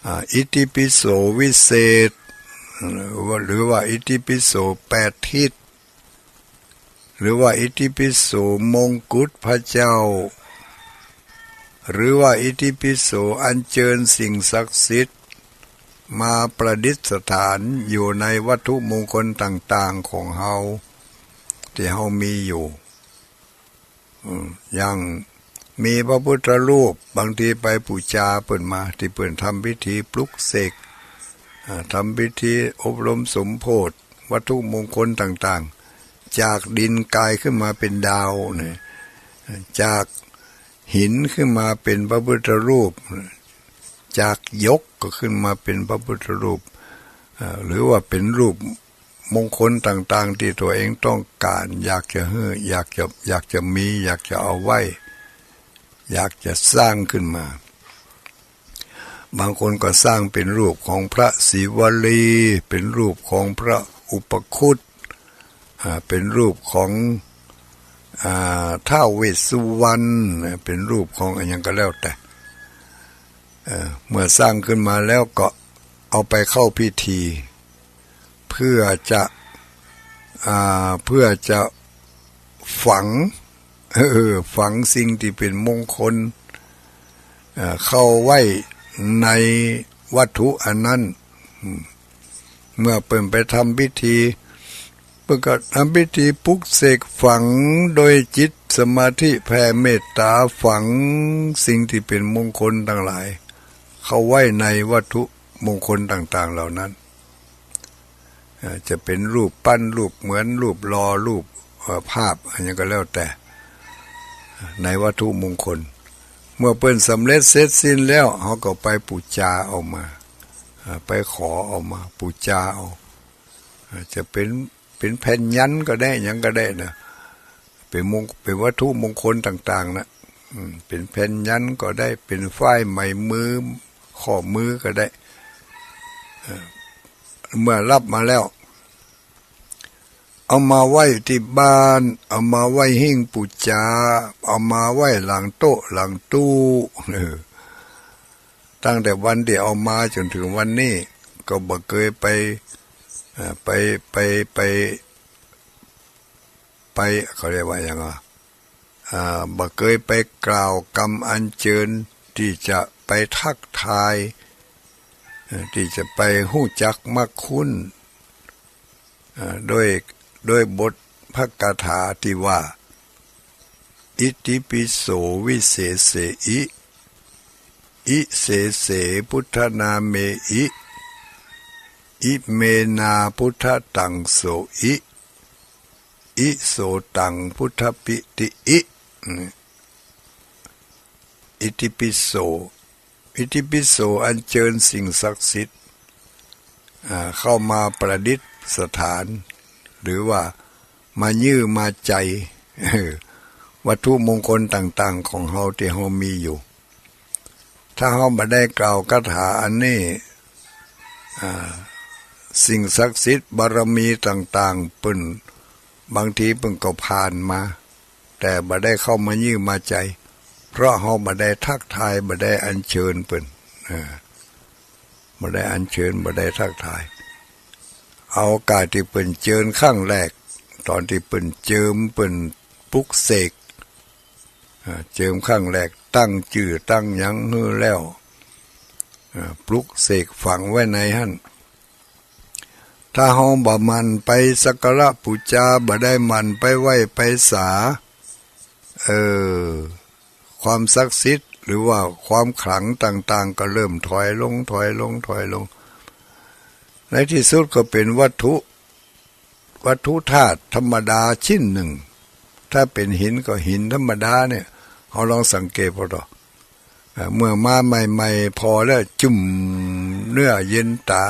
อ่า อิติปิโสวิเศษ หรือว่า หรือว่าอิติปิโสแปดทิศ หรือว่าอิติปิโสมงกุฎพระเจ้า หรือว่าอิติปิโสอัญเจิญสิ่งศักดิ์สิทธิ์มาประดิษฐานอยู่ในวัตถุมงคลต่างๆ ของเฮา ตี้เฮามีอยู่ อืม อย่าง มีพระพุทธรูป บางทีไปปู๋จาเปิ้นมา ตี้เปิ้นทำพิธีปลุกเสก อ่า ทำพิธีอบรมสมโภชน์ วัตถุมงคลต่างๆ จากดินกลายขึ้นมาเป๋นดาวเนี่ย จากหินขึ้นมาเป๋นพระพุทธรูป จากหยกก็ขึ้นมาเป๋นพระพุทธรูป เอ่อ หรือว่าเป๋นรูปมงคลต่างๆ ตี้ตั๋วเองต้องก๋าน อยากจะหื้อ อยากจะ อยากจะมี อยากจะเอาไว้ อยากจะสร้างขึ้นมา บางคนก็สร้างเป๋นรูปของพระศิวลี เป๋นรูปของพระอุปคุต อ่า เป๋นรูปของ อ่า ท้าวเวสสุวรรณ เป๋นรูปของอะหยังก็แล้วแต่ เอ่อ เมื่อสร้างขึ้นมาแล้วก็เอาไปเข้าพิธี เพื่อจะ อ่า เพื่อจะฝัง เออ ฝังสิ่งตี้เป๋นมงคล เอ่อ เข้าไว้ในวัตถุอันนั้น อืม เมื่อเปิ้นไปทำพิธี เปิ้นก็ทำพิธีปลุกเสกฝังโดยจิตสมาธิแผ่เมตตา ฝังสิ่งตี้เป๋นมงคลตังหลาย เข้าไว้ในวัตถุมงคลต่างๆ เหล่านั้น เอ่อ จะเป๋นรูปปั้น รูปเหมือน รูปหล่อ รูป เอ่อ ภาพ อะหยังก็แล้วแต่ ในวัตถุมงคล เมื่อเปิ้นสำเร็จเสร็จสิ้นแล้ว เฮาก็ไปปู๋จาเอามา เอ่อ ไปขอเอามา ปู๋จาเอา เอ่อ จะเป๋น เป๋นแผ่นยันต์ก็ได้ หยังก็ได้นะ เป๋นมง- เป๋นวัตถุมงคลต่างๆ นะ อืม เป๋นแผ่นยันต์ก็ได้ เป๋นฝ้ายไหมมือ ข้อมือก็ได้ เอ่อ เมื่อฮับมาแล้ว เอามาไว้ตี้บ้าน เอามาไว้หิ้งปู๋จา เอามาไว้หลังโต๊ะ หลังตู้ เออ ตั้งแต่วันตี้เอามาจ๋นเถิงวันนี้ ก็บ่เกยไป เอ่อ ไป ไป ไป ไป เขาเรียกว่าหยังอ่ะ อ่า บ่เกยไปกล่าวกำอัญเจิญตี้จะไปทักทาย เอ่อ ตี้จะไปฮู้จักมักคุ้น เอ่อ โดย โดยบทพระคาถาตี้ว่า อิติปิโสวิเศษเสอิ อิเสเสพุทธนาเมอิ อิเมนาพุทธตังโสอิ อิโสตังพุทธปิติอิ อิติปิโส อิติปิโส อัญเจิญสิ่งศักดิ์สิทธิ์ อ่า เข้ามาประดิษฐาน หรือว่ามายื้อมาใจ๋ วัตถุมงคลต่างๆ ของเฮาตี้เฮามีอยู่ ถ้าเฮาบ่ได้กล่าวคาถาอันนี้ อ่า สิ่งศักดิ์สิทธิ์บารมีต่างๆ เปิ้น บางทีเปิ้นก็ผ่านมา แต่บ่ได้เข้ามายื้อมาใจ๋ เพราะเฮาบ่ได้ทักทาย บ่ได้อัญเชิญเปิ้น อ่า บ่ได้อัญเชิญ บ่ได้ทักทาย เอาโอกาสตี้เปิ้นเจิญครั้งแรก ต๋อนตี้เปิ้นเจิม เปิ้นปลุกเสก อ่า เจิมครั้งแรก ตั้งจื้อตั้งหยังหื้อแล้ว อ่า ปลุกเสกฝังไว้ในหั้น ถ้าเฮาบ่หมั่นไปสักการะปู๋จา บ่ได้หมั่นไปไหว้ไปสา เออ ความศักดิ์สิทธิ์ หรือว่าความขลังต่างๆ ก็เริ่มถอยลง ถอยลง ถอยลง ในตี้สุดก็เป๋นวัตถุ วัตถุธาตุธรรมดาชิ้นนึ่ง ถ้าเป๋นหินก็หินธรรมดาเนี่ย เฮาลองสังเกตเอาเถาะ เอ่อ เมื่อมาใหม่ๆ ผ่อแล้วจุ่ม เนื้อเย็นต๋า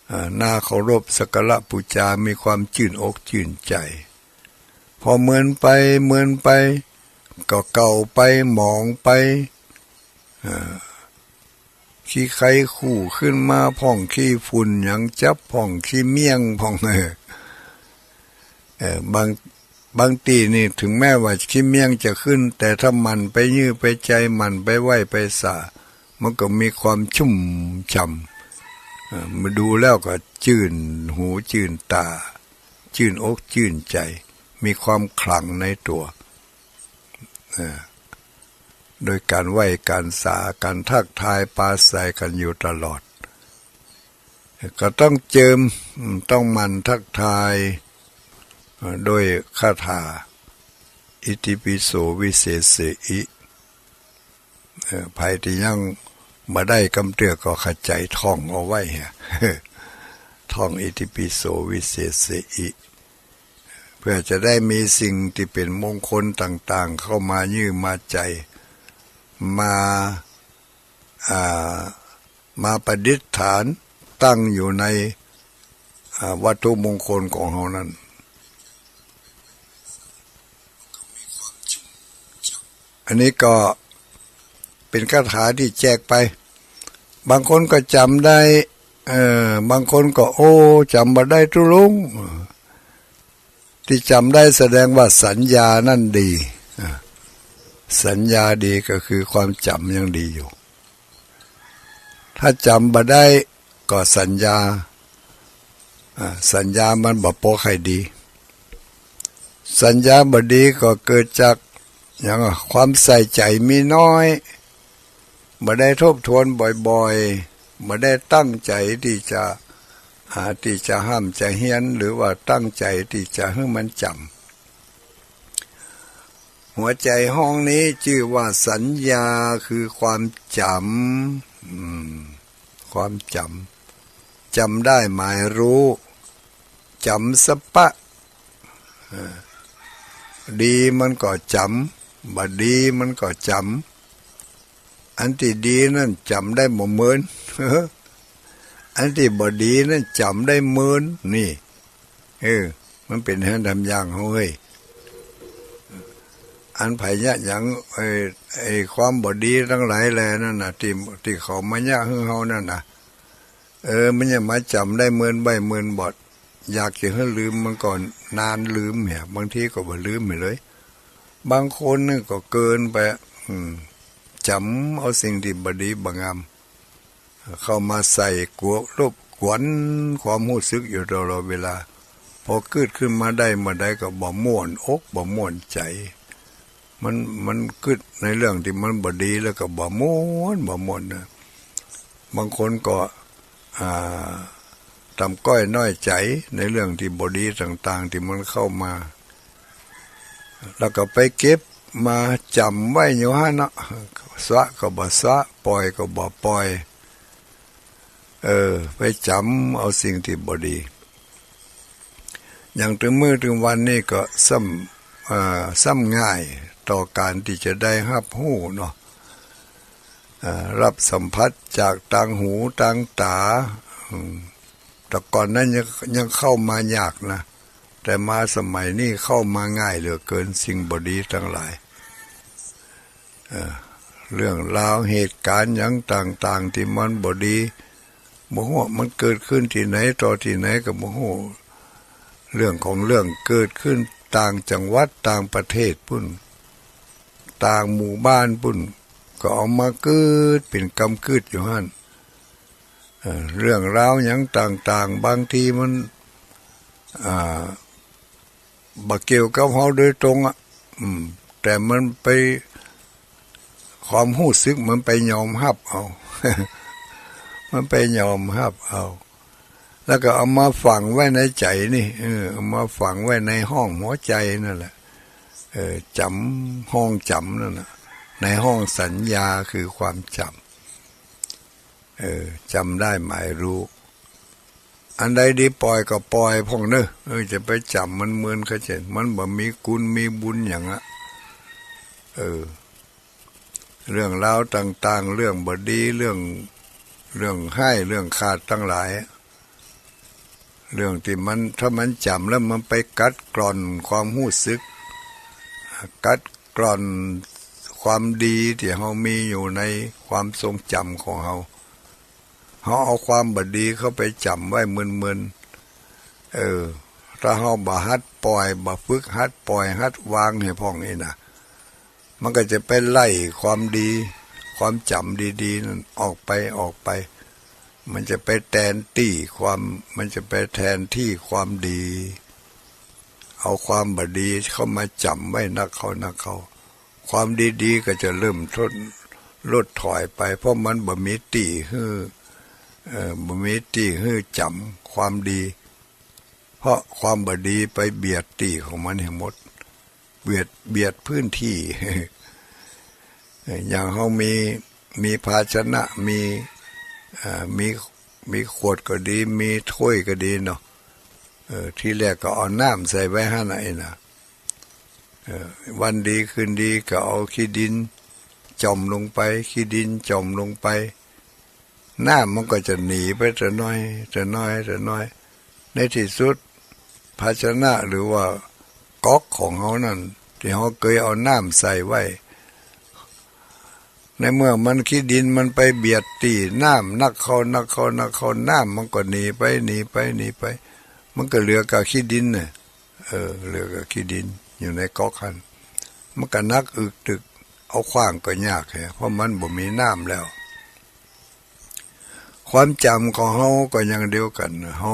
เอ่อ น่าเคารพสักการะปู๋จา มีความจื้นอกจื้นใจ๋ ผ่อเมินไป เมินไป ก็เก่าไป หมองไป เอ่อ ขี้ใคคู่ขึ้นมาพ่อง ขี้ฝุ่นหยังจับพ่อง ขี้เmiesยงพ่อง เออ เอ่อ บาง บางตี้นี่เถิงแม้ว่าขี้เmiesยงจะขึ้น แต่ถ้าหมั่นไปยื้อไปใจ๋ หมั่นไปไหว้ไปสา มันก็มีความชุ่มฉ่ำ เอ่อ มาดูแล้วก็จื้นหูจื้นต๋า จื้นอกจื้นใจ๋ มีความขลังในตั๋ว เอ่อ โดยก๋านไหว้ก๋านสา ก๋านทักทายปราศรัยกั๋นอยู่ตลอด ก็ต้องเจิม อืม ต้องหมั่นทักทาย เอ่อ โดยคาถา อิติปิโสวิเศษเสอิ เอ่อ ใผตี้ยังบ่ได้กำเตื้อก็ขะใจ๋ท่องเอาไว้ ท่องอิติปิโสวิเศษเสอิ เปื้อจะได้มีสิ่งตี้เป๋นมงคลต่างๆ เข้ามาเยื้อมาใจ๋ มา อ่า มาประดิษฐานตั้งอยู่ใน อ่า วัตถุมงคลของเฮานั้น อันนี้ก็เป๋นคาถาตี้แจกไป บางคนก็จ๋ำได้ เอ่อ บางคนก็ โอ้ จ๋ำบ่ได้ตุ๊ลุง ตี้จ๋ำได้แสดงว่าสัญญานั้นดี อ่า สัญญาดีก็คือความจ๋ำยังดีอยู่ ถ้าจ๋ำบ่ได้ก็สัญญา อ่า สัญญามันบ่ปอใค่ดี สัญญาบ่ดีก็เกิดจากหยังอะ ความใส่ใจ๋มีน้อย บ่ได้ทบทวนบ่อยๆ บ่ได้ตั้งใจ๋ตี้จะ อ่า ตี้จะฮ่ำจะเฮียน หรือว่าตั้งใจ๋ตี้จะหื้อมันจ๋ำ หัวใจ๋ห้องนี้จื้อว่าสัญญาคือความจ๋ำ อืม ความจ๋ำ จ๋ำได้หมายรู้ จ๋ำสะปะ เออ ดีมันก็จ๋ำ บ่ดีมันก็จ๋ำ อันตี้ดีนั้นจ๋ำได้บ่เมิน อันตี้บ่ดีนั้นจ๋ำได้เมิน นี่ เออ มันเป๋นหั้นต๋ามอย่างเฮาเฮ้ย อันใผเยียะหยัง ไอ้ ไอ้ความบ่ดีตังหลายแลนั่นน่ะ ตี้ ตี้เขามาเยียะหื้อเฮานั่นน่ะ เออ มันยังมาจ๋ำได้เมินใบ้เมินบอด อยากจะหื้อลืมมันก็นานลืมเหีย บางทีก็บ่ลืมไปเลย บางคนนี่ก็เกินไป อืม จ๋ำเอาสิ่งตี้บ่ดีบ่งาม เข้ามาใส่กั๋ว รบกวนความฮู้สึกอยู่ตลอดเวลา ปอเกิดขึ้นมาได้เมื่อใดก็บ่ม่วนอกบ่ม่วนใจ๋ มัน มันกึ๊ดในเรื่องตี้มันบ่ดีแล้วก็บ่ม่วน บ่ม่วนนะ บางคนก็ อ่า ต่ำก้อยน้อยใจ๋ในเรื่องตี้บ่ดีต่างๆ ตี้มันเข้ามา แล้วก็ไปเก็บมาจ๋ำไว้อยู่หั้นเนาะ สละก็บ่สละ ปล่อยก็บ่ปล่อย เออ ไปจ๋ำเอาสิ่งตี้บ่ดี อย่างตึงมื้อตึงวันนี้ก็ซ้ำ เอ่อ ซ้ำง่ายต่อก๋านตี้จะได้ฮับฮู้เนาะ เอ่อ ฮับสัมผัสจากตางหูตางต๋า อืม แต่ก่อนนั้นยัง ยังเข้ามายากนะ แต่มาสมัยนี้เข้ามาง่ายเหลือเกิน สิ่งบ่ดีตังหลาย เอ่อ เรื่องราวเหตุก๋ารณ์หยังต่างๆ ตี้มันบ่ดี บ่ฮู้ว่ามันเกิดขึ้นตี้ไหน ต่อตี้ไหนก็บ่ฮู้ เรื่องของเรื่องเกิดขึ้นต่างจังหวัด ต่างประเทศปุ้น ต่างหมู่บ้านปุ้น ก็เอามากึ๊ดเป๋นกำกึ๊ดอยู่หั้น เอ่อ เรื่องราวหยังต่างๆ บางทีมัน อ่า บ่เกี่ยวกับเฮาโดยตรงอะ อืม แต่มันไป ความฮู้สึกมันไปยอมฮับเอา มันไปยอมฮับเอา แล้วก็เอามาฝังไว้ในใจ๋นี่ เออ เอามาฝังไว้ในห้องหัวใจ๋นั่นแหละ เออ จ๋ำ ห้องจ๋ำนั่นน่ะ ในห้องสัญญาคือความจ๋ำ เออ จ๋ำได้หมายรู้ อันใดดีปล่อยก็ปล่อยพ่องเน่อ เออ จะไปจ๋ำมันเมินเขาเจ๋ง มันบ่มีกุณมีบุญหยังอะ เออ เรื่องราวต่างๆ เรื่องบ่ดี เรื่อง เรื่องฮ้าย เรื่องขาดตังหลาย เรื่องตี้มัน ถ้ามันจ๋ำแล้วมันไปกัดกร่อนความฮู้สึก กัดกร่อนความดีตี้เฮามีอยู่ในความทรงจ๋ำของเฮา เฮาเอาความบ่ดีเข้าไปจ๋ำไว้เมินๆ เออ ถ้าเฮาบ่หัดปล่อย บ่ฝึกหัดปล่อยหัดวางหื้อพ่องอี้นะ มันก็จะไปไล่ความดี ความจ๋ำดีๆ นั้นออกไป ออกไป มันจะไปแตนตี้ความ มันจะไปแตนตี้ความดี เอาความบ่ดีเข้ามาจ๋ำไว้นักเข้านักเข้า ความดีๆ ก็จะเริ่มทด ลดถอยไป เพราะมันบ่มีตี้หื้อ เอ่อ บ่มีตี้หื้อจ๋ำความดี เพราะความบ่ดีไปเบียดตี้ของมันหื้อหมด เบียด เบียดพื้นตี้ อย่างเฮามี มีภาชนะ มี เอ่อ มี มีขวดก็ดี มีถ้วยก็ดีเนาะ เออ ทีแรกก็เอาน้ำใส่ไว้หั้นน่ะ ไอ้น่ะ เออ วันดีคืนดีก็เอาขี้ดินจ่อมลงไป ขี้ดินจ่อมลงไป น้ำมันก็จะหนีไปแต่น้อย แต่น้อย แต่น้อย ในตี้สุด ภาชนะหรือว่าก๊อกของเฮานั้น ตี้เฮาเกยเอาน้ำใส่ไว้ ในเมื่อมันขี้ดินมันไปเบียดตี้น้ำนักเข้า นักเข้า นักเข้า น้ำมันก็หนีไป หนีไป หนีไป มันก็เหลือก้าขี้ดินน่ะ เออ เหลือก้าขี้ดินอยู่ในก๊อกหั้น มันก็หนักอึกตึก เอาขว้างก็ยากแฮะ เพราะมันบ่มีน้ำแล้ว ความจ๋ำของเฮาก็อย่างเดียวกั๋น เฮา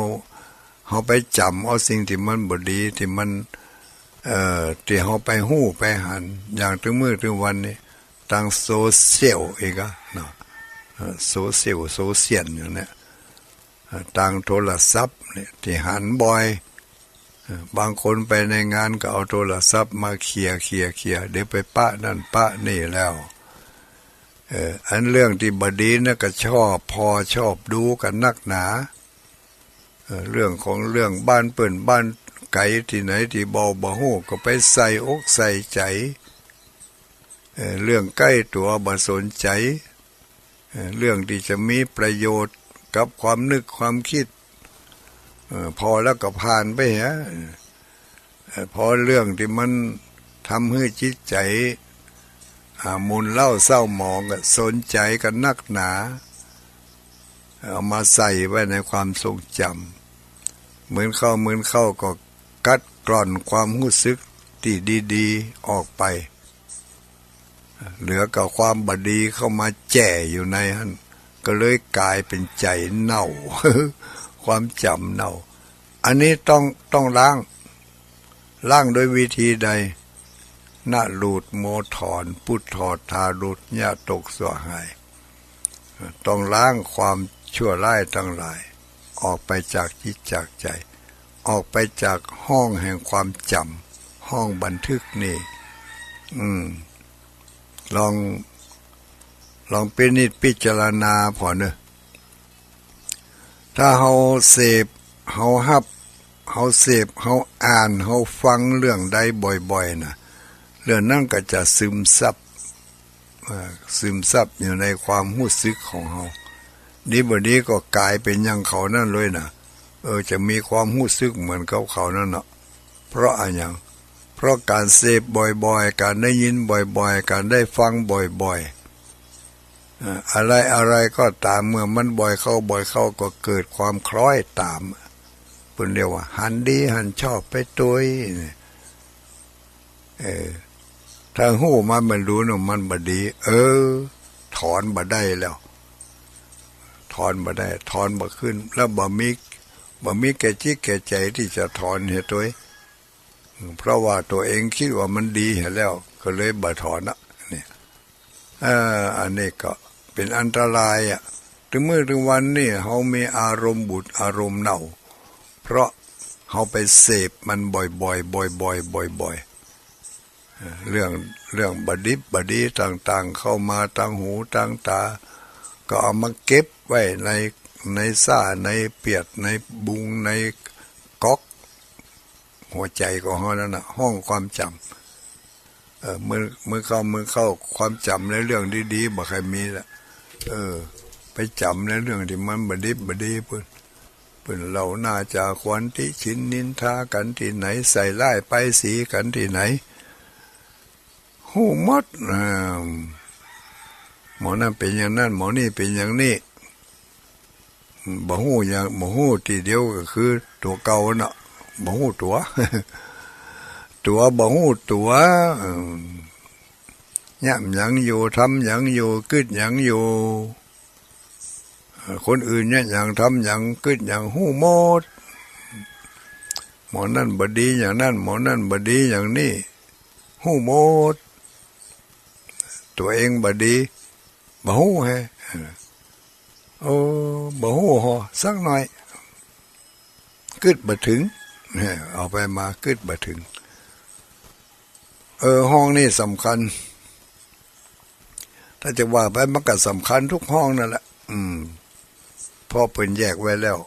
เฮาไปจ๋ำเอาสิ่งตี้มันบ่ดี ตี้มัน เอ่อ ตี้เฮาไปฮู้ไปหัน อย่างตึงมื้อตึงวันนี้ ตางโซเชียลอีกอะเนาะ เอ่อ โซเชียล โซเชียลอยู่เนี่ย เอ่อ ตางโทรศัพท์เนี่ย ตี้หันบ่อย เอ่อ บางคนไปในงานก็เอาโทรศัพท์มาเขี่ย เขี่ย เขี่ย เดี๋ยวไปปะนั่นปะนี่แล้ว เอ่อ อันเรื่องตี้บ่ดีน่ะก็ชอบผ่อชอบดูกั๋นนักหนา เอ่อ เรื่องของเรื่องบ้านเปิ้นบ้านไก๋ตี้ไหนตี้บ่ บ่ฮู้ก็ไปใส่อกใส่ใจ๋ เอ่อ เรื่องใก้ตั๋วบ่สนใจ๋ เอ่อ เรื่องตี้จะมีประโยชน์กับความนึกความกึ๊ด เอ่อ ผ่อแล้วก็ผ่านไปฮะ เอ่อ ผ่อเรื่องตี้มันทำหื้อจิตใจ๋ อ่า หม่นเล้าเศร้าหมองก็สนใจ๋กั๋นนักหนา เอามาใส่ไว้ในความทรงจ๋ำ มื้อเข้ามื้อเข้าก็กัดกร่อนความฮู้สึกตี้ดีๆ ออกไป เหลือก้าความบ่ดีเข้ามาแจ่อยู่ในหั้น ก็เลยก๋ายเป๋นใจ๋เน่า ความจ๋ำเน่า อันนี้ต้อง ต้องล้าง ล้างโดยวิธีใด นะหลูดโมถอน ปุทโธ ทาหลุด ญะตกสั่วหาย ต้องล้างความชั่วร้ายตังหลาย ออกไปจากจิตจากใจ๋ ออกไปจากห้องแห่งความจ๋ำ ห้องบันทึกนี่ อืม ลอง ลองพินิจพิจารณาผ่อเน่อ ถ้าเฮาเสพ เฮาฮับ เฮาเสพ เฮาอ่าน เฮาฟังเรื่องใดบ่อยๆ น่ะ เรื่องนั้นก็จะซึมซับ เอ่อ ซึมซับอยู่ในความฮู้สึกของเฮา ดีบ่ดีก็ก๋ายเป๋นอย่างเขานั้นเลยน่ะ เออ จะมีความฮู้สึกเหมือนกับเขานั้นเนาะ เพราะอะหยัง เพราะก๋านเสพบ่อยๆ ก๋านได้ยินบ่อยๆ ก๋านได้ฟังบ่อยๆ เอ่อ อะไรๆ ก็ต๋าม เมื่อมันบ่อยเข้า บ่อยเข้า ก็เกิดความคล้อยต๋าม เปิ้นเรียกว่าหันดีหันชอบไปตวย เออ ถ้าฮู้มาบ่ฮู้เนาะ มันบ่ดี เออ ถอนบ่ได้แล้ว ถอนบ่ได้ ถอนบ่ขึ้น แล้วบ่มี บ่มีแก่จิตแก่ใจ๋ตี้จะถอนหื้อตวย เพราะว่าตั๋วเองกึ๊ดว่ามันดีหื้อแล้ว ก็เลยบ่ถอนนะ เนี่ย เอ่อ อันนี้ก็เป๋นอันตรายอะ ตึงมื้อตึงวันนี่เฮามีอารมณ์บูดอารมณ์เน่า เพราะเฮาไปเสพมันบ่อยๆ บ่อยๆ บ่อยๆ เอ่อ เรื่อง เรื่องบ่ดิบบ่ดีต่างๆ เข้ามาตางหูตางต๋า ก็เอามาเก็บไว้ใน ในซ้า ในเปียด ในบุง ในก๊อก หัวใจ๋ของเฮานั้นน่ะ ห้องความจ๋ำ เออ มื้อ มื้อเข้า มื้อเข้า ความจ๋ำในเรื่องดีๆ บ่ใค่มีละ เออ ไปจ๋ำในเรื่องตี้มันบ่ดิบบ่ดี เปิ้น เปิ้นเล่าหน้าจ๋าขวัญ ติฉินนินทากั๋นตี้ไหน ใส่ร้ายป้ายสีกั๋นตี้ไหน ฮู้หมด เออ หมอนั้นเป๋นอย่างนั้น หมอนี้เป๋นอย่างนี้ บ่ฮู้หยัง บ่ฮู้ตี้เดียวก็คือตั๋วเก่าเนาะ บ่ฮู้ตั๋ว ตั๋วบ่ฮู้ตั๋ว เออ เยียะหยังอยู่ ทำหยังอยู่ กึ๊ดหยังอยู่ เออ คนอื่นเยียะหยัง ทำหยัง กึ๊ดหยัง ฮู้หมด หมอนั้นบ่ดีอย่างนั้น หมอนั้นบ่ดีอย่างนี้ ฮู้หมด ตั๋วเองบ่ดี บ่ฮู้แฮะ เออ บ่ฮู้ฮอ สักหน่อย กึ๊ดบ่เถิง เนี่ย เอาไปมากึ๊ดบ่เถิง เออ ห้องนี่สำคัญ ถ้าจะว่าไปมันก็สำคัญทุกห้องนั่นแหละ อืม เพราะเปิ้นแยกไว้แล้ว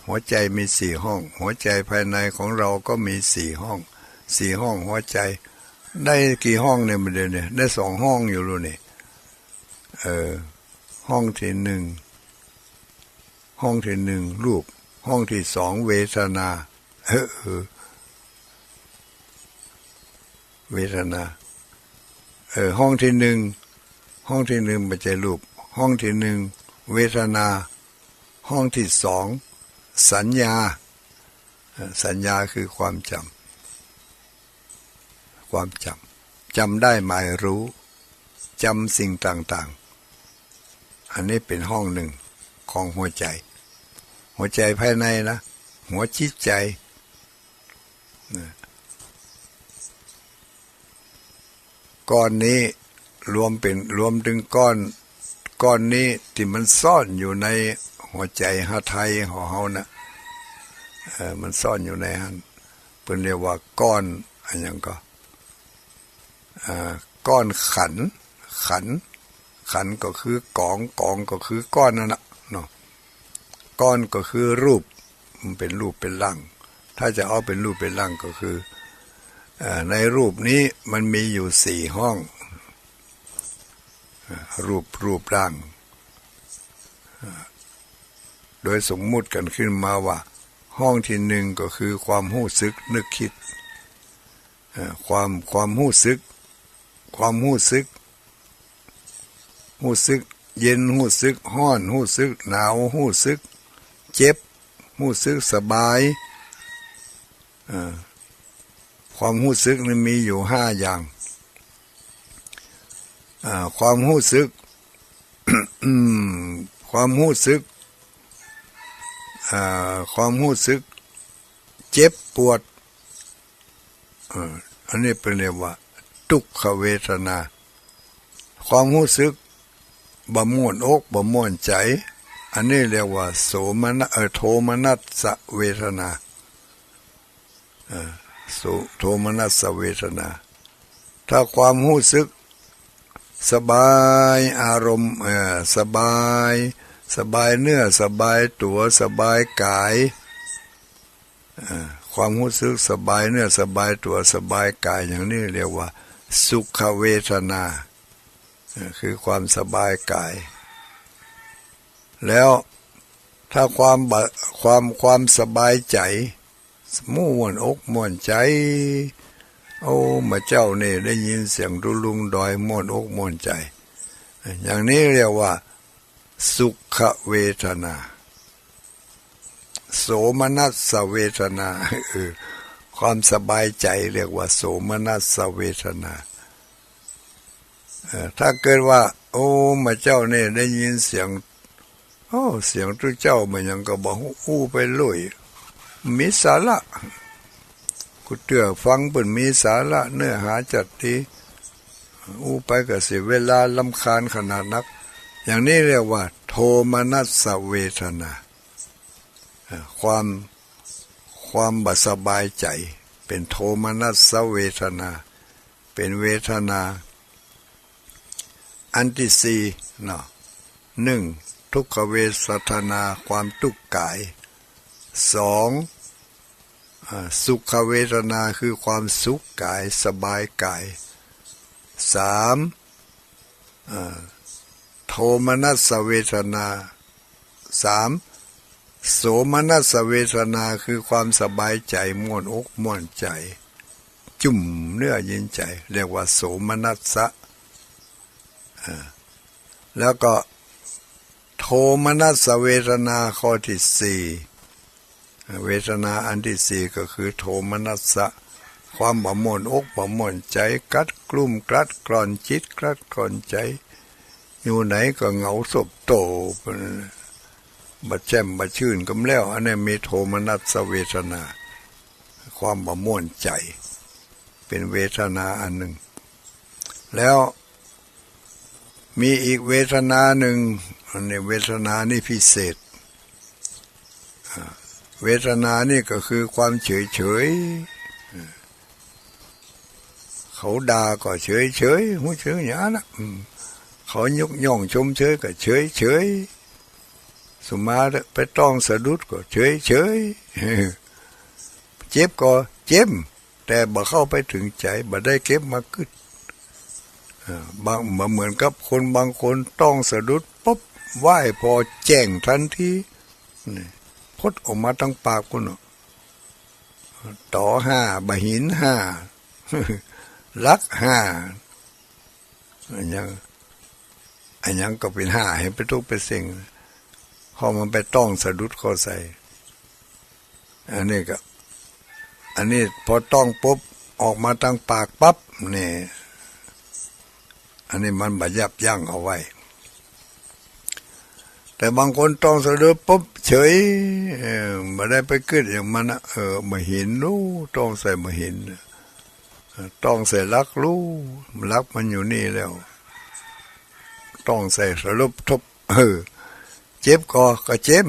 หัวใจมีสี่ห้อง หัวใจภายในของเราก็มีสี่ห้อง สี่ห้องหัวใจ ได้กี่ห้องเนี่ย มันเดี๋ยวนี้ได้สองห้องอยู่แล้วนี่ เออ ห้องที่หนึ่ง ห้องที่หนึ่งรูป ห้องที่สองเวทนา เออ เออ เวทนา เออ ห้องที่หนึ่ง ห้องที่หนึ่งบ่ใจ้รูป ห้องที่หนึ่งเวทนา ห้องที่สองสัญญา เออ สัญญาคือความจ๋ำ ความจ๋ำ จ๋ำได้หมายรู้ จ๋ำสิ่งต่างๆ อันนี้เป๋นห้องหนึ่งของหัวใจ หัวใจภายในนะ หัวจิตใจ๋นะ ก้อนนี้รวมเป๋น รวมเถิงก้อน ก้อนนี้ตี้มันซ่อนอยู่ในหัวใจ๋หาไทยของเฮานะ เออ มันซ่อนอยู่ในหั้น เปิ้นเรียกว่าก้อนอะหยังก็ อ่า ก้อนขันธ์ ขันธ์ ขันธ์ก็คือกอง กองก็คือก้อนนั่นน่ะเนาะ ก้อนก็คือรูป มันเป๋นรูปเป๋นร่าง ถ้าจะเอาเป๋นรูปเป๋นร่างก็คือ เอ่อ ในรูปนี้มันมีอยู่สี่ห้อง เอ่อ รูป รูปร่าง เอ่อ โดยสมมุติกั๋นขึ้นมาว่า ห้องที่หนึ่งก็คือความฮู้สึกนึกคิด เอ่อ ความ ความฮู้สึก ความฮู้สึก ฮู้สึกเย็น ฮู้สึกฮ้อน ฮู้สึกหนาว ฮู้สึกเจ็บ ฮู้สึกสบาย เอ่อ ความฮู้สึกนี่มีอยู่ห้าอย่าง อ่า ความฮู้สึก อืม ความฮู้สึก อ่า ความฮู้สึกเจ็บปวด เอ่อ อันนี้เปิ้นเรียกว่าทุกขเวทนา ความฮู้สึกบ่ม่วนอกบ่ม่วนใจ๋ อันนี้เรียกว่าโสมนัส เอ่อ โทมนัสเวทนา เอ่อ โส- โทมนัสเวทนา ถ้าความฮู้สึกสบายอารมณ์ เอ่อ สบาย สบายเนื้อ สบายตั๋ว สบายก๋าย เอ่อ ความฮู้สึกสบายเนื้อ สบายตั๋ว สบายก๋าย อย่างนี้เรียกว่าสุขเวทนา เอ่อ คือความสบายก๋าย แล้วถ้าความบะ- ความ- ความสบายใจ๋ ม่วนอกม่วนใจ๋ โอ้ มาเจ้านี่ได้ยินเสียงตุ๊ลุงดอย ม่วนอกม่วนใจ๋ อย่างนี้เรียกว่าสุขเวทนา โสมนัสเวทนา เออ ความสบายใจ๋เรียกว่าโสมนัสเวทนา เอ่อ ถ้าเกิดว่า โอ้ มาเจ้านี่ได้ยินเสียง โอ้ เสียงตุ๊เจ้ามาหยังก็บ่ฮู้ อู้ไปเรื่อย มีสาระ กูเตื้อฟังเปิ้นมีสาระ เนื้อหาจัดดี อู้ไปก็เสียเวลา รำคาญขนาดนัก อย่างนี้เรียกว่าโทมนัสเวทนา เอ่อ ความ ความบ่สบายใจ๋ เป๋นโทมนัสเวทนา เป๋นเวทนา อันตี้สี่เนาะ หนึ่ง ทุกขเวทนา ความตุ๊กข์ก๋าย สอง อ่า สุขเวทนา คือความสุขก๋าย สบายก๋าย สาม อ่า โทมนัสเวทนา สาม โสมนัสเวทนา คือความสบายใจ๋ ม่วนอกม่วนใจ๋ จุ่มเนื้อเย็นใจ๋ เรียกว่าโสมนัสสะ อ่า แล้วก็โทมนัสเวทนาข้อตี้สี่ เวทนาอันตี้สี่ก็คือโทมนัสสะ ความบ่ม่วนอกบ่ม่วนใจ๋ กัดกลุ้มกลัดกร่อนจิต กลัดกร่อนใจ๋ อยู่ไหนก็เหงาซบโต้ บ่แจ่มบ่จื้นกำแล้ว อันนี้มีโทมนัสเวทนา ความบ่ม่วนใจ๋ เป๋นเวทนาอันหนึ่ง แล้วมีอีกเวทนาหนึ่ง อันนี้เวทนานี่พิเศษ อ่า เวทนานี่ก็คือความเฉยเฉย อ่า เขาด่าก็เฉยเฉย ฮู้จักอย่างนั้นนะ อืม เขายกย่องชมเชยก็เฉยเฉย สุมาไปต้องสะดุดก็เฉยเฉย เจ็บก็เจ็บ แต่บ่เข้าไปเถิงใจ๋ บ่ได้เก็บมากึ๊ด เอ่อ บาง บ่เหมือนกับคนบางคนต้องสะดุดปุ๊บ ไหว้ผ่อแจ้งตันที นี่ พดออกมาตางปากปู้นเนาะ ต๋อห้า บ่าหินห้า ลักห้า อะหยัง อะหยังก็เป๋นห้า หันไปตุ๊กไปเซ็ง เพราะมันไปต้องสะดุดเข้าใส่ อันนี้ก็ อันนี้พอต้องปุ๊บ ออกมาตางปากปั๊บ นี่ อันนี้มันบ่ยับยั้งเอาไว้ แต่บางคนต้องสะดุดปุ๊บเฉย เออ บ่ได้ไปกึ๊ดอย่างมันนะ เออ บ่าหิน ฮู้ ต้องใส่บ่าหิน ต้องใส่ลัก ฮู้ ลักมันอยู่นี่แล้ว ต้องใส่สะดุดปุ๊บ เออ เจ็บก็ ก็เจ็บ